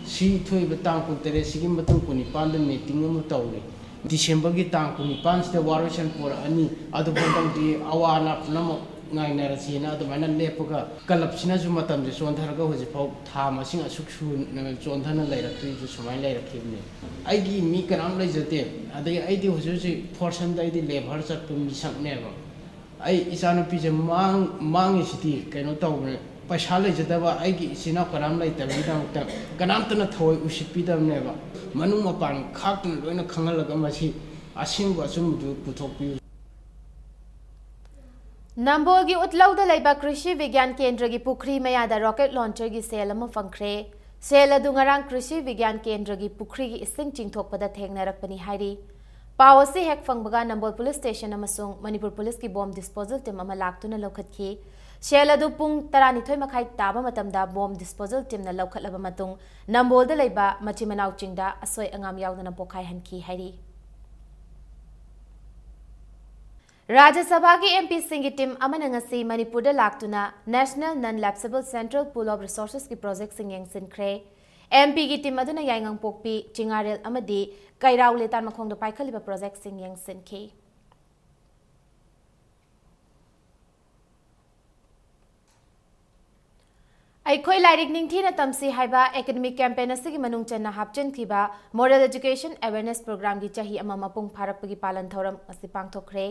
ꯁꯤ ꯊꯣꯛꯏꯕ ꯇꯥꯡ ꯀꯨꯟꯇꯔꯦꯠꯁꯤꯒꯤ ꯃꯇꯨꯡ ꯀꯨꯟꯅꯤꯄꯥꯟꯗ meeting ꯑꯃ ꯇꯧꯔꯤ꯫ Decemberꯒꯤ ꯇꯥꯡ ꯀꯨꯟꯅꯤꯄꯥꯟꯁꯤꯗ ꯋꯥꯔꯣꯏꯁꯤꯟ ꯄꯨꯔꯛꯑꯅꯤ꯫ ꯑꯗꯨꯐꯥꯎꯗꯪꯗꯤ ꯑꯋꯥ ꯑꯅꯥ ꯄꯨꯝꯅꯃꯛ ꯉꯥꯏꯅꯔꯁꯤꯅ ꯑꯗꯨꯃꯥꯏꯅ ꯂꯦꯞꯄꯒ, ꯀ꯭ꯂꯕꯁꯤꯅꯁꯨ ꯃꯇꯝꯁꯦ ꯆꯣꯟꯊꯔꯒ ꯍꯧꯖꯤꯛꯐꯥꯎ ꯊꯥ ꯃꯁꯤꯡ ꯑꯁꯨꯛ ꯁꯨꯅ ꯆꯣꯟꯊꯅ ꯂꯩꯔꯛꯇ꯭ꯔꯤꯁꯦ ꯁꯨꯃꯥꯏꯅ ꯂꯩꯔꯛꯈꯤꯕꯅꯦ꯫ ꯑꯩꯒꯤ ꯃꯤ ꯀꯅꯥꯝ ꯂꯩꯖꯗꯦ꯫ ꯑꯗꯒꯤ ꯑꯩꯗꯤ ꯍꯧꯖꯤꯛ ꯍꯧꯖꯤꯛ ꯐꯣꯔꯁꯟꯗ ꯑꯩꯗꯤ ꯂꯦꯕꯔ ꯆꯠꯄ ꯃꯤꯁꯛꯅꯦꯕ꯫ ꯑꯩ ꯏꯆꯥꯅꯨꯄꯤꯁꯦ ꯃꯥꯡ-, ꯃꯥꯡꯉꯤꯁꯤꯗꯤ ꯀꯩꯅꯣ ꯇꯧꯕꯅꯦ, ꯄꯩꯁꯥ ꯂꯩꯖꯗꯕ ꯑꯩꯒꯤ ꯏꯆꯤꯟ ꯏꯅꯥꯎ ꯀꯅꯥꯝ ꯂꯩꯇꯕꯒꯤꯗꯃꯛꯇ ꯀꯅꯥꯝꯇꯅ ꯊꯑꯣꯏ ꯎꯁꯤꯠꯄꯤꯗꯕꯅꯦꯕ꯫ ꯃꯅꯨꯡ ꯃꯄꯥꯟ ꯈꯥꯛꯇꯅ ꯂꯣꯏꯅ ꯈꯪꯍꯜꯂꯒ ꯃꯁꯤ ꯑꯁꯦꯡꯕ ꯑꯆꯨꯝꯕꯗꯨ ꯄꯨꯊꯣꯛꯄꯤꯌꯨ꯫ ꯅꯝꯕꯣꯜꯒꯤ ꯎꯠꯂꯧꯗ ꯂꯩꯕ ꯀ꯭ꯔꯤꯁꯤ ꯕꯤꯒ꯭ꯌꯥꯟ ꯀꯦꯟꯗ꯭ꯔꯒꯤ ꯄꯨꯈ꯭ꯔꯤ ꯃꯌꯥꯗ ꯔꯣꯀꯦꯠ ꯂꯣꯟꯆꯔꯒꯤ ꯁꯦꯜ ꯑꯃ ꯐꯪꯈ꯭ꯔꯦ꯫ ꯁꯦꯜ ꯑꯗꯨ ꯉꯔꯥꯡ ꯀ꯭ꯔꯤꯁꯤ ꯕꯤꯒ꯭ꯌꯥꯟ ꯀꯦꯟꯗ꯭ꯔꯒꯤ ꯄꯨꯈ꯭ꯔꯤꯒꯤ ꯏꯁꯤꯡ ꯆꯤꯡꯊꯣꯛꯄꯗ ꯊꯦꯡꯅꯔꯛꯄꯅꯤ ꯍꯥꯏꯔꯤ꯫ ꯄꯥꯎ ꯑꯁꯤ ꯍꯦꯛ ꯐꯪꯕꯒ ꯅꯝꯕꯣꯜ ꯄꯨꯂꯤꯁ ꯁ꯭ꯇꯦꯁꯟ ꯑꯃꯁꯨꯡ ꯃꯅꯤꯄꯨꯔ ꯄꯨꯂꯤꯁꯀꯤ ꯕꯣꯝ ꯗꯤꯁꯄꯣꯖꯦꯜ ꯇꯤꯝ ꯑꯃ ꯂꯥꯛꯇꯨꯅ ꯂꯧꯈꯠꯈꯤ꯫ ꯁꯦꯜ ꯑꯗꯨ ꯄꯨꯡ ꯇꯔꯥꯅꯤꯊꯣꯏ ꯃꯈꯥꯏ ꯇꯥꯕ ꯃꯇꯝꯗ ꯕꯣꯝ ꯗꯤꯁꯄꯣꯖꯦꯜ ꯇꯤꯝꯅ ꯂꯧꯈꯠꯂꯕ ꯃꯇꯨꯡ ꯅꯝꯕꯣꯜꯗ ꯂꯩꯕ ꯃꯆꯤꯟ ꯃꯅꯥꯎꯁꯤꯡꯗ ꯑꯁꯣꯏ ꯑꯉꯥꯝ ꯌꯥꯎꯗꯅ ꯄꯣꯈꯥꯏꯍꯟꯈꯤ ꯍꯥꯏꯔꯤ꯫ ꯔꯥꯖ꯭ꯌ ꯁꯚꯥꯒꯤ ꯑꯦꯝ ꯄꯤꯁꯤꯡꯒꯤ ꯇꯤꯝ ꯑꯃꯅ ꯉꯁꯤ ꯃꯅꯤꯄꯨꯔꯗ ꯂꯥꯛꯇꯨꯅ National Non Lapsable Central Pool of Resourcesꯀꯤ ꯄ꯭ꯔꯣꯖꯦꯛꯁꯤꯡ ꯌꯦꯡꯁꯤꯟꯈ꯭ꯔꯦ꯫ ꯑꯦꯝ ꯄꯤꯒꯤ ꯇꯤꯝ ꯑꯗꯨꯅ ꯌꯥꯏꯉꯪꯄꯣꯛꯄꯤ, ꯆꯤꯡꯉꯥꯔꯦꯜ ꯑꯃꯗꯤ ꯀꯩꯔꯥꯎ ꯂꯩꯇꯥꯟꯃꯈꯣꯡꯗ ꯄꯥꯏꯈꯠꯂꯤꯕ ꯄ꯭ꯔꯣꯖꯦꯛꯁꯤꯡ ꯌꯦꯡꯁꯤꯟꯈꯤ꯫ ꯑꯩꯈꯣꯏ ꯂꯥꯏꯔꯤꯛ ꯅꯤꯡꯊꯤꯅ ꯇꯝꯁꯤ ꯍꯥꯏꯕ ꯑꯦꯀꯥꯗꯃꯤꯛ ꯀꯦꯝꯄꯦꯟ ꯑꯁꯤꯒꯤ ꯃꯅꯨꯡ ꯆꯟꯅ ꯍꯥꯞꯆꯤꯟꯈꯤꯕ Moral Education Awareness Programꯒꯤ ꯆꯍꯤ ꯑꯃ ꯃꯄꯨꯡ ꯐꯥꯔꯛꯄꯒꯤ ꯄꯥꯂꯟ ꯊꯧꯔꯝ ꯑꯁꯤ ꯄꯥꯡꯊꯣꯛꯈ꯭ꯔꯦ꯫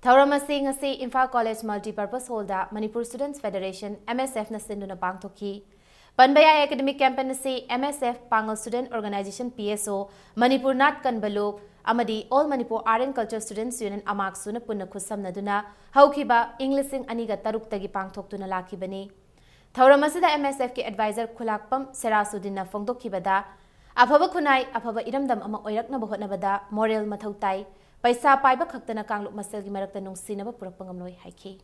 ꯊꯧꯔꯝ ꯑꯁꯤ ꯉꯁꯤ Imphal college Multipurpose Hallꯗ Manipur Students Federation, M S Fꯅ ꯁꯤꯟꯗꯨꯅ ꯄꯥꯡꯊꯣꯛꯈꯤ꯫ ꯄꯟꯕ ꯌꯥꯏ, ꯑꯦꯀꯥꯗꯃꯤꯛ ꯀꯦꯝꯄꯦꯟ ꯑꯁꯤ M S F, ꯄꯥꯡꯒꯜ Student Organisation, P S O, Manipur ꯅꯥꯠ ꯀꯟꯕ ꯂꯨꯞ ꯑꯃꯗꯤ All Manipur Art and Culture Students Union, ꯑꯃꯥꯛꯁꯨꯅ ꯄꯨꯟꯅ ꯈꯨꯠꯁꯝꯅꯗꯨꯅ ꯍꯧꯈꯤꯕ ꯏꯪ ꯂꯤꯁꯤꯡ ꯑꯅꯤꯒ ꯇꯔꯨꯛꯇꯒꯤ ꯄꯥꯡꯊꯣꯛꯇꯨꯅ ꯂꯥꯛꯈꯤꯕꯅꯤ꯫ ꯊꯧꯔꯝ ꯑꯁꯤꯗ M S Fꯀꯤ ꯑꯦꯗꯚꯥꯏꯖꯔ ꯈꯨꯂꯥꯛꯄꯝ ꯁꯦꯔꯥꯁꯨꯗꯤꯟꯅ ꯐꯣꯡꯗꯣꯛꯈꯤꯕꯗ, ꯑꯐꯕ ꯈꯨꯟꯅꯥꯏ, ꯑꯐꯕ ꯏꯔꯝꯗꯝ ꯑꯃ ꯑꯣꯏꯔꯛꯅꯕ ꯍꯣꯠꯅꯕꯗ moral ꯃꯊꯧ ꯇꯥꯏ, ꯄꯩꯁꯥ ꯄꯥꯏꯕ ꯈꯛꯇꯅ ꯀꯥꯡꯂꯨꯞ ꯃꯁꯦꯜꯒꯤ ꯃꯔꯛꯇ ꯅꯨꯡꯁꯤꯅꯕ ꯄꯨꯔꯛꯄ ꯉꯝꯂꯣꯏ ꯍꯥꯏꯈꯤ꯫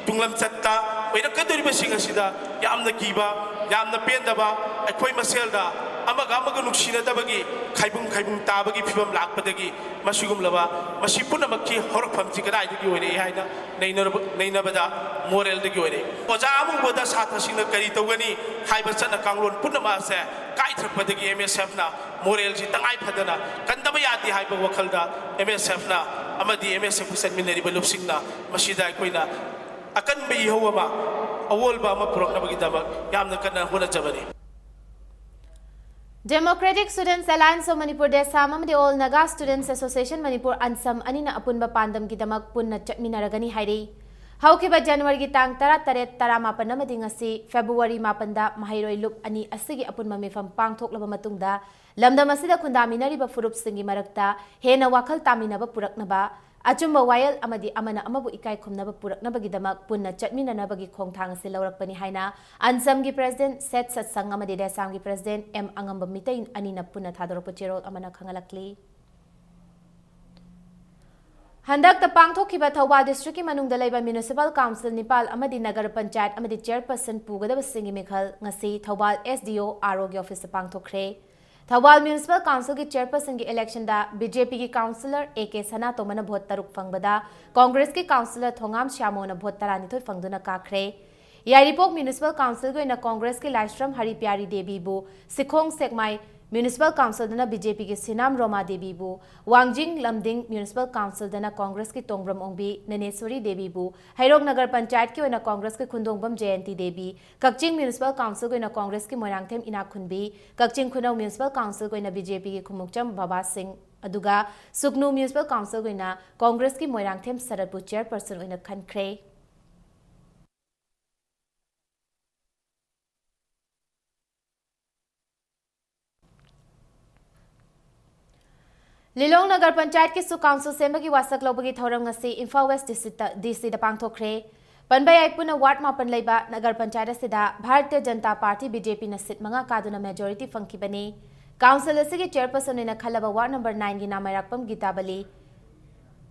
ꯇꯨꯡꯂꯝꯆꯠꯇ ꯑꯣꯏꯔꯛꯀꯗꯧꯔꯤꯕꯁꯤꯡ ꯑꯁꯤꯗ ꯌꯥꯝꯅ ꯀꯤꯕ, ꯌꯥꯝꯅ ꯄꯦꯟꯗꯕ, ꯑꯩꯈꯣꯏ ꯃꯁꯦꯜꯗ ꯑꯃꯒ ꯑꯃꯒ ꯅꯨꯡꯁꯤꯅꯗꯕꯒꯤ, ꯈꯥꯏꯕꯨꯡ ꯈꯥꯏꯕꯨꯡ ꯇꯥꯕꯒꯤ ꯐꯤꯕꯝ ꯂꯥꯛꯄꯗꯒꯤ ꯃꯁꯤꯒꯨꯝꯂꯕ, ꯃꯁꯤ ꯄꯨꯝꯅꯃꯛꯀꯤ ꯍꯧꯔꯛꯐꯝꯁꯤ ꯀꯗꯥꯏꯗꯒꯤ ꯑꯣꯏꯔꯛꯏ ꯍꯥꯏꯅ ꯅꯩꯅꯔꯕ-, ꯅꯩꯅꯕꯗ moralꯗꯒꯤ ꯑꯣꯏꯔꯛꯏ꯫ ꯑꯣꯖꯥ ꯑꯃꯨꯕꯗ ꯁꯥꯇ꯭ꯔꯁꯤꯡꯅ ꯀꯔꯤ ꯇꯧꯒꯅꯤ ꯍꯥꯏꯕ ꯆꯠꯅ ꯀꯥꯡꯂꯣꯟ ꯄꯨꯝꯅꯃꯛ ꯑꯁꯦ ꯀꯥꯏꯊꯔꯛꯄꯗꯒꯤ M S Fꯅ moralꯁꯤ ꯇꯉꯥꯏ ꯐꯗꯅ ꯀꯟꯗꯕ ꯌꯥꯗꯦ ꯍꯥꯏꯕ ꯋꯥꯈꯜꯗ M S Fꯅ ꯑꯃꯗꯤ ꯑꯦꯝ ꯑꯦꯁ ꯑꯦꯐꯀ ꯆꯠꯃꯤꯟꯅꯔꯤꯕ ꯂꯨꯞꯁꯤꯡꯅ ꯃꯁꯤꯗ ꯑꯩꯈꯣꯏꯅ ꯑꯀꯟꯕ ꯏꯍꯧ ꯑꯃ, ꯑꯑꯣꯟꯕ ꯑꯃ ꯄꯨꯔꯛꯅꯕꯒꯤꯗꯃꯛ ꯌꯥꯝꯅ ꯀꯟꯅ ꯍꯣꯠꯅꯖꯕꯅꯤ꯫ Democratic Students Alliance of Manipur, ꯗꯦꯁꯥꯝ, ꯑꯃꯗꯤ All Naga Students Association Manipur, ꯑꯟꯁꯝ, ꯑꯅꯤꯅ ꯑꯄꯨꯟꯕ ꯄꯥꯟꯗꯝꯒꯤꯗꯃꯛ ꯄꯨꯟꯅ ꯆꯠꯃꯤꯟꯅꯔꯒꯅꯤ ꯍꯥꯏꯔꯤ꯫ ꯍꯧꯈꯤꯕ ꯖꯅꯋꯥꯔꯤꯒꯤ ꯇꯥꯡ ꯇꯔꯥꯇꯔꯦꯠ, ꯇꯔꯥꯃꯥꯄꯟ ꯑꯃꯗꯤ ꯉꯁꯤ, ꯐꯦꯕ꯭ꯔꯨꯋꯥꯔꯤ ꯃꯥꯄꯟꯗ, ꯃꯍꯩꯔꯣꯏ ꯂꯨꯞ ꯑꯅꯤ ꯑꯁꯤꯒꯤ ꯑꯄꯨꯟꯕ ꯃꯤꯐꯝ ꯄꯥꯡꯊꯣꯛꯂꯕ ꯃꯇꯨꯡꯗ, ꯂꯝꯗꯝ ꯑꯁꯤꯗ ꯈꯨꯟꯗꯥꯃꯤꯟꯅꯔꯤꯕ ꯐꯨꯔꯨꯞꯁꯤꯡꯒꯤ ꯃꯔꯛꯇ ꯍꯦꯟꯅ ꯋꯥꯈꯜ ꯇꯥꯃꯤꯟꯅꯕ ꯄꯨꯔꯛꯅꯕ, ꯑꯆꯨꯝꯕ ꯋꯥꯌꯦꯜ ꯑꯃꯗꯤ ꯑꯃꯅ ꯑꯃꯕꯨ ꯏꯀꯥꯏ ꯈꯨꯝꯅꯕ ꯄꯨꯔꯛꯅꯕꯒꯤꯗꯃꯛ ꯄꯨꯟꯅ ꯆꯠꯃꯤꯟꯅꯅꯕꯒꯤ ꯈꯣꯡꯊꯥꯡ ꯑꯁꯤ ꯂꯧꯔꯛꯄꯅꯤ ꯍꯥꯏꯅ ꯑꯟꯁꯝꯒꯤ ꯄ꯭ꯔꯦꯁꯤꯗꯦꯟꯠ ꯁꯦꯠ ꯁꯠꯁꯪ ꯑꯃꯗꯤ ꯗꯦꯁꯥꯝꯒꯤ ꯄ꯭ꯔꯦꯁꯤꯗꯦꯟꯠ ꯑꯦꯝ ꯑꯉꯝꯕ ꯃꯤꯇꯩ ꯑꯅꯤꯅ ꯄꯨꯟꯅ ꯊꯥꯗꯣꯔꯛꯄ ꯆꯦꯔꯣꯜ ꯑꯃꯅ ꯈꯪꯍꯜꯂꯛꯂꯤ꯫ ꯍꯟꯗꯛꯇ ꯄꯥꯡꯊꯣꯛꯈꯤꯕ ꯊꯧꯕꯥꯜ ꯗꯤꯁꯇ꯭ꯔꯤꯛꯀꯤ ꯃꯅꯨꯡꯗ ꯂꯩꯕ ꯃ꯭ꯌꯨꯅꯤꯁꯤꯄꯥꯜ ꯀꯥꯎꯟꯁꯤꯜ ꯅꯤꯄꯥꯜ ꯑꯃꯗꯤ ꯅꯒꯔ ꯄꯟꯆꯥꯌꯠ ꯑꯃꯗꯤ ꯆꯤꯌꯔꯄꯔꯁꯟ ꯄꯨꯒꯗꯕꯁꯤꯡꯒꯤ ꯃꯤꯈꯜ ꯉꯁꯤ ꯊꯧꯕꯥꯜ ꯑꯦꯁ ꯗꯤ ꯑꯣ ꯑꯥꯔ ꯑꯣꯒꯤ ꯑꯣꯐꯤꯁꯇ ꯄꯥꯡꯊꯣꯛꯈ꯭ꯔꯦ꯫ ꯊꯧꯕꯥꯜ ꯃ꯭ꯌꯨꯅꯤꯁꯤꯄꯥꯜ ꯀꯥꯎꯟꯁꯤꯜꯒꯤ ꯆꯤꯌꯔꯄꯔꯁꯟꯒꯤ ꯏꯂꯦꯛꯁꯟꯗ ꯕꯤ ꯖꯦ ꯄꯤꯒꯤ ꯀꯥꯎꯟꯁꯤꯂꯔ ꯑꯦ ꯀꯦ ꯁꯅꯥꯇꯣꯝꯕꯅ ꯚꯣꯠ ꯇꯔꯨꯛ ꯐꯪꯕꯗ, ꯀꯣꯡꯒ꯭ꯔꯦꯁꯀꯤ ꯀꯥꯎꯟꯁꯤꯂꯔ ꯊꯣꯉꯥꯝ ꯁ꯭ꯌꯥꯃꯣꯅ ꯚꯣꯠ ꯇꯔꯥꯅꯤꯊꯣꯏ ꯐꯪꯗꯨꯅ ꯀꯥꯈ꯭ꯔꯦ꯫ ꯌꯥꯏꯔꯤꯄꯣꯛ ꯃ꯭ꯌꯨꯅꯤꯁꯤꯄꯥꯜ ꯀꯥꯎꯟꯁꯤꯜꯒꯤ ꯑꯣꯏꯅ ꯀꯣꯡꯒ꯭ꯔꯦꯁꯀꯤ ꯂꯥꯏꯁ꯭ꯔꯝ ꯍꯔꯤꯄ꯭ꯌꯥꯔꯤ ꯗꯦꯕꯤꯕꯨ, ꯁꯤꯈꯣꯡ ꯁꯦꯛꯃꯥꯏ ꯃ꯭ꯌꯨꯅꯤꯁꯤꯄꯥꯜ ꯀꯥꯎꯟꯁꯤꯜꯗꯅ ꯕꯤ ꯖꯦ ꯄꯤꯒꯤ ꯁꯤꯅꯥꯝ ꯔꯣꯃꯥ ꯗꯦꯕꯤꯕꯨ, ꯋꯥꯡꯖꯤꯡ ꯂꯝꯗꯤꯡ ꯃ꯭ꯌꯨꯅꯤꯁꯤꯄꯥꯜ ꯀꯥꯎꯟꯁꯤꯜꯗꯅ ꯀꯣꯡꯒ꯭ꯔꯦꯁꯀꯤ ꯇꯣꯡꯕ꯭ꯔꯝ ꯑꯣꯡꯕꯤ ꯅꯅꯦꯁꯣꯔꯤ ꯗꯦꯕꯤꯕꯨ, ꯍꯩꯔꯣꯛ ꯅꯒꯔ ꯄꯟꯆꯥꯌꯠꯀꯤ ꯑꯣꯏꯅ ꯀꯣꯡꯒ꯭ꯔꯦꯁꯀꯤ ꯈꯨꯟꯗꯣꯡꯕꯝ ꯖꯌꯟꯇꯤ ꯗꯦꯕꯤ, ꯀꯛꯆꯤꯡ ꯃ꯭ꯌꯨꯅꯤꯁꯤꯄꯥꯜ ꯀꯥꯎꯟꯁꯤꯜꯒꯤ ꯑꯣꯏꯅ ꯀꯣꯡꯒ꯭ꯔꯦꯁꯀꯤ ꯃꯣꯏꯔꯥꯡꯊꯦꯝ ꯏꯅꯥꯛꯈꯨꯟꯕꯤ, ꯀꯛꯆꯤꯡ ꯈꯨꯅꯧ ꯃ꯭ꯌꯨꯅꯤꯁꯤꯄꯥꯜ ꯀꯥꯎꯟꯁꯤꯜꯒꯤ ꯑꯣꯏꯅ ꯕꯤ ꯖꯦ ꯄꯤꯒꯤ ꯈꯨꯃꯨꯛꯆꯝ ꯕꯕꯥ ꯁꯤꯡ, ꯑꯗꯨꯒ ꯁꯨꯛꯅꯨ ꯃ꯭ꯌꯨꯅꯤꯁꯤꯄꯥꯜ ꯀꯥꯎꯟꯁꯤꯜꯒꯤ ꯑꯣꯏꯅ ꯀꯣꯡꯒ꯭ꯔꯦꯁꯀꯤ ꯃꯣꯏꯔꯥꯡꯊꯦꯝ ꯁꯔꯠꯄꯨ ꯆꯤꯌꯔꯄꯔꯁꯟ ꯑꯣꯏꯅ ꯈꯟꯈ꯭ꯔꯦ꯫ ꯂꯤꯂꯣꯡ ꯅꯒꯔ ꯄꯟꯆꯥꯌꯠꯀꯤꯁꯨ ꯀꯥꯎꯟꯁꯤꯜ ꯁꯦꯝꯕꯒꯤ ꯋꯥꯁꯛ ꯂꯧꯕꯒꯤ ꯊꯧꯔꯝ ꯉꯁꯤ ꯏꯝꯐꯥꯜ ꯋꯦꯁ ꯗꯤ ꯁꯤꯗ, ꯗꯤ ꯁꯤꯗ ꯄꯥꯡꯊꯣꯛꯈ꯭ꯔꯦ꯫ ꯄꯟꯕ ꯌꯥꯏ, ꯄꯨꯟꯅ ꯋꯥꯔꯗ ꯃꯥꯄꯟ ꯂꯩꯕ ꯅꯒꯔ ꯄꯟꯆꯥꯌꯠ ꯑꯁꯤꯗ Bharatiya Janata party, B J ꯄꯤꯅ ꯁꯤꯠ ꯃꯉꯥ ꯀꯥꯗꯨꯅ ꯃꯦꯖꯣꯔꯤꯇꯤ ꯐꯪꯈꯤꯕꯅꯤ꯫ ꯀꯥꯎꯟꯁꯤꯜ ꯑꯁꯤꯒꯤ ꯆꯤꯌꯔꯄꯔꯁꯟ ꯑꯣꯏꯅ ꯈꯜꯂꯕ ꯋꯥꯔꯗ ꯅꯝꯕꯔ ꯅꯥꯏꯟꯒꯤ ꯅꯥꯃꯩꯔꯥꯛꯄꯝ ꯒꯤꯇꯥꯕꯂꯤ,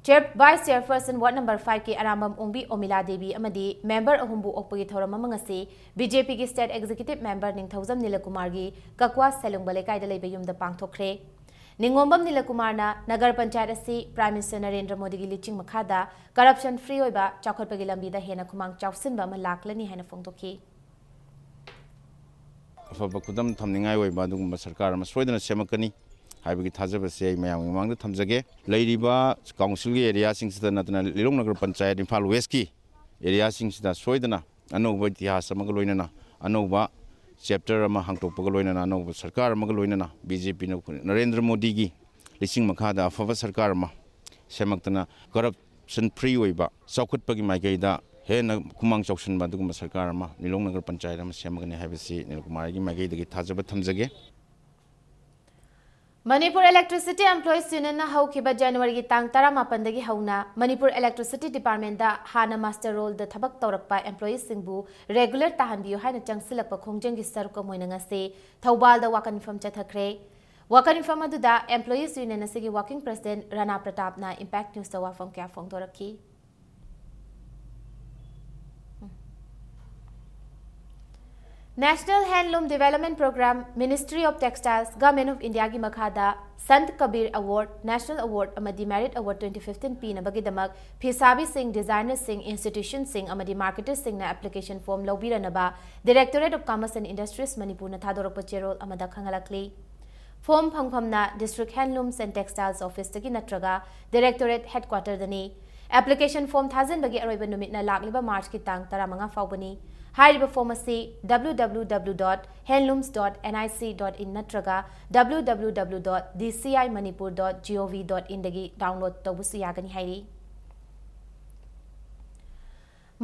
ꯆꯤꯌꯔ-, ꯚꯥꯏꯁ ꯆꯤꯌꯔꯄꯔꯁꯟ ꯋꯥꯔꯗ ꯅꯝꯕꯔ ꯐꯥꯏꯚꯀꯤ ꯑꯔꯥꯝꯕꯝ ꯑꯣꯡꯕꯤ ꯑꯣꯃꯤꯂꯥ ꯗꯦꯕꯤ ꯑꯃꯗꯤ ꯃꯦꯝꯕꯔ ꯑꯍꯨꯝꯕꯨ ꯑꯣꯛꯄꯒꯤ ꯊꯧꯔꯝ ꯑꯃ ꯉꯁꯤ ꯕꯤ ꯖꯦ ꯄꯤꯒꯤ ꯁ꯭ꯇꯦꯠ ꯑꯦꯛꯖꯤꯀ꯭ꯌꯨꯇꯤꯚ ꯃꯦꯝꯕꯔ ꯅꯤꯡꯊꯧꯖꯝ ꯅꯤꯂꯀꯨꯃꯥꯔꯒꯤ ꯀꯛꯋꯥ ꯁꯦꯂꯨꯡꯕ ꯂꯩꯀꯥꯏꯗ ꯂꯩꯕ ꯌꯨꯝꯗ ꯄꯥꯡꯊꯣꯛꯈ꯭ꯔꯦ꯫ ꯅꯤꯡꯉꯣꯝꯕꯝ ꯅꯤꯂꯀꯨꯃꯥꯔꯅ ꯅꯒꯔ ꯄꯟꯆꯥꯌꯠ ꯑꯁꯤ ꯄ꯭ꯔꯥꯏꯝ ꯃꯤꯅꯤꯁꯇꯔ ꯅꯔꯦꯟꯗ꯭ꯔ ꯃꯣꯗꯤꯒꯤ ꯂꯤꯆꯤꯡ ꯃꯈꯥꯗ ꯀꯔꯞꯁꯟ ꯐ꯭ꯔꯤ ꯑꯣꯏꯕ ꯆꯥꯎꯈꯠꯄꯒꯤ ꯂꯝꯕꯤꯗ ꯍꯦꯟꯅ ꯈꯨꯃꯥꯡ ꯆꯥꯎꯁꯤꯟꯕ ꯑꯃ ꯂꯥꯛꯂꯅꯤ ꯍꯥꯏꯅ ꯐꯣꯡꯗꯣꯛꯈꯤ꯫ ꯑꯐꯕ ꯈꯨꯗꯝ ꯊꯝꯅꯤꯡꯉꯥꯏ ꯑꯣꯏꯕ ꯑꯗꯨꯒꯨꯝꯕ ꯁꯔꯀꯥꯔ ꯑꯃ ꯁꯣꯏꯗꯅ ꯁꯦꯝꯃꯛꯀꯅꯤ꯫ ꯍꯥꯏꯕꯒꯤ ꯊꯥꯖꯕꯁꯦ ꯑꯩ ꯃꯌꯥꯝꯒꯤ ꯃꯃꯥꯡꯗ ꯊꯝꯖꯒꯦ꯫ ꯂꯩꯔꯤꯕ ꯀꯥꯎꯟꯁꯤꯜꯒꯤ ꯑꯦꯔꯤꯌꯥꯁꯤꯡꯁꯤꯗ ꯅꯠꯇꯅ ꯂꯤꯂꯣꯡ ꯅꯒꯔ ꯄꯟꯆꯥꯌꯠ ꯏꯝꯐꯥꯜ ꯋꯦꯁꯀꯤ ꯑꯦꯔꯤꯌꯥꯁꯤꯡꯁꯤꯗ ꯁꯣꯏꯗꯅ ꯑꯅꯧꯕ ꯏꯇꯤꯍꯥꯁ ꯑꯃꯒ ꯂꯣꯏꯅꯅ, ꯑꯅꯧꯕ ꯆꯦꯞꯇꯔ ꯑꯃ ꯍꯥꯡꯗꯣꯛꯄꯒ ꯂꯣꯏꯅꯅ, ꯑꯅꯧꯕ ꯁꯔꯀꯥꯔ ꯑꯃꯒ ꯂꯣꯏꯅꯅ ꯕꯤ ꯖꯦ ꯄꯤꯅ, ꯅꯔꯦꯟꯗ꯭ꯔ ꯃꯣꯗꯤꯒꯤ ꯂꯤꯆꯤꯡ ꯃꯈꯥꯗ ꯑꯐꯕ ꯁꯔꯀꯥꯔ ꯑꯃ ꯁꯦꯝꯃꯛꯇꯅ ꯀꯔꯞꯁꯟ ꯐ꯭ꯔꯤ ꯑꯣꯏꯕ ꯆꯥꯎꯈꯠꯄꯒꯤ ꯃꯥꯏꯀꯩꯗ ꯍꯦꯟꯅ ꯈꯨꯃꯥꯡ ꯆꯥꯎꯁꯤꯟꯕ ꯑꯗꯨꯒꯨꯝꯕ ꯁꯔꯀꯥꯔ ꯑꯃ ꯂꯤꯂꯣꯡ ꯅꯒꯔ ꯄꯟꯆꯥꯌꯠ ꯑꯃ ꯁꯦꯝꯃꯒꯅꯤ ꯍꯥꯏꯕꯁꯤ ꯅꯤꯜꯀꯨꯃꯥꯔꯒꯤ ꯃꯥꯏꯀꯩꯗꯒꯤ ꯊꯥꯖꯕ ꯊꯝꯖꯒꯦ꯫ ꯃꯅꯤꯄꯨꯔ ꯏꯂꯦꯛꯇ꯭ꯔꯤꯁꯤꯇꯤ ꯑꯦꯝꯄ꯭ꯂꯣꯌꯤꯁ ꯌꯨꯅꯤꯌꯟꯅ ꯍꯧꯈꯤꯕ ꯖꯅꯋꯥꯔꯤꯒꯤ ꯇꯥꯡ ꯇꯔꯥꯃꯥꯄꯟꯗꯒꯤ ꯍꯧꯅ ꯃꯅꯤꯄꯨꯔ ꯏꯂꯦꯛꯇ꯭ꯔꯤꯁꯤꯇꯤ ꯗꯤꯄꯥꯔꯠꯃꯦꯟꯗ ꯍꯥꯟꯅ ꯃꯥꯁꯇꯔ ꯔꯣꯜꯗ ꯊꯕꯛ ꯇꯧꯔꯛꯄ ꯑꯦꯝꯄ꯭ꯂꯣꯌꯤꯁꯁꯤꯡꯕꯨ ꯔꯦꯒꯨꯂꯔ ꯇꯥꯍꯟꯕꯤꯌꯨ ꯍꯥꯏꯅ ꯆꯪꯁꯤꯜꯂꯛꯄ ꯈꯣꯡꯖꯪꯒꯤ ꯁꯔꯨꯛ ꯑꯃ ꯑꯣꯏꯅ ꯉꯁꯤ ꯊꯧꯕꯥꯜꯗ ꯋꯥꯀꯠ ꯃꯤꯐꯝ ꯆꯠꯊꯈ꯭ꯔꯦ꯫ ꯋꯥꯀꯠ ꯃꯤꯐꯝ ꯑꯗꯨꯗ ꯑꯦꯝꯄ꯭ꯂꯣꯌꯤꯁ ꯌꯨꯅꯤꯌꯟ ꯑꯁꯤꯒꯤ ꯋꯥꯔꯀꯤꯡ ꯄ꯭ꯔꯁꯤꯗꯦꯟꯠ ꯔꯥꯅꯥ ꯄ꯭ꯔꯇꯥꯞꯅ ꯏꯝꯄꯦꯛ ꯅ꯭ꯌꯨꯁꯇ ꯋꯥꯐꯝ ꯀꯌꯥ ꯐꯣꯡꯗꯣꯔꯛꯈꯤ꯫ National Handloom Development Program, Ministry of Textiles, Government of Indiaꯒꯤ ꯃꯈꯥꯗ Sant Kabir award, national award ꯑꯃꯗꯤ ꯃꯦꯔꯤꯠ ꯑꯦꯋꯥꯔꯗ twenty fifteen ꯄꯤꯅꯕꯒꯤꯗꯃꯛ ꯐꯤꯁꯥꯕꯤꯁꯤꯡ, ꯗꯤꯖꯥꯏꯅꯔꯁꯤꯡ, ꯏꯟꯁꯇꯤꯇ꯭ꯌꯨꯁꯟꯁꯤꯡ ꯑꯃꯗꯤ ꯃꯥꯔꯀꯦꯇꯔꯁꯤꯡꯅ ꯑꯦꯄ꯭ꯂꯤꯀꯦꯁꯟ ꯐꯣꯔꯝ ꯂꯧꯕꯤꯔꯅꯕ Directorate of Commerce and Industries ꯃꯅꯤꯄꯨꯔꯅ ꯊꯥꯗꯣꯔꯛꯄ ꯆꯦꯔꯣꯜ ꯑꯃꯗ ꯈꯪꯍꯜꯂꯛꯂꯤ꯫ ꯐꯣꯔꯝ ꯐꯪꯐꯝꯅ District Handlooms and Textiles Officeꯇꯒꯤ ꯅꯠꯇ꯭ꯔꯒ Directorate Headquarterꯗꯅꯤ꯫ ꯑꯦꯄ꯭ꯂꯤꯀꯦꯁꯟ ꯐꯣꯔꯝ ꯊꯥꯖꯤꯟꯕꯒꯤ ꯑꯔꯣꯏꯕ ꯅꯨꯃꯤꯠꯅ ꯂꯥꯛꯂꯤꯕ ꯃꯥꯔꯆꯀꯤ ꯇꯥꯡ ꯇꯔꯥꯃꯉꯥ ꯐꯥꯎꯕꯅꯤ꯫ ꯍꯥꯏꯔꯤꯕ ꯐꯣꯔꯝ ꯑꯁꯤ W W W dot handlooms dot N I C dot in ꯅꯠꯇ꯭ꯔꯒ W W W dot D C I manipur dot gov dot inꯗꯒꯤ download ꯇꯧꯕꯁꯨ ꯌꯥꯒꯅꯤ ꯍꯥꯏꯔꯤ꯫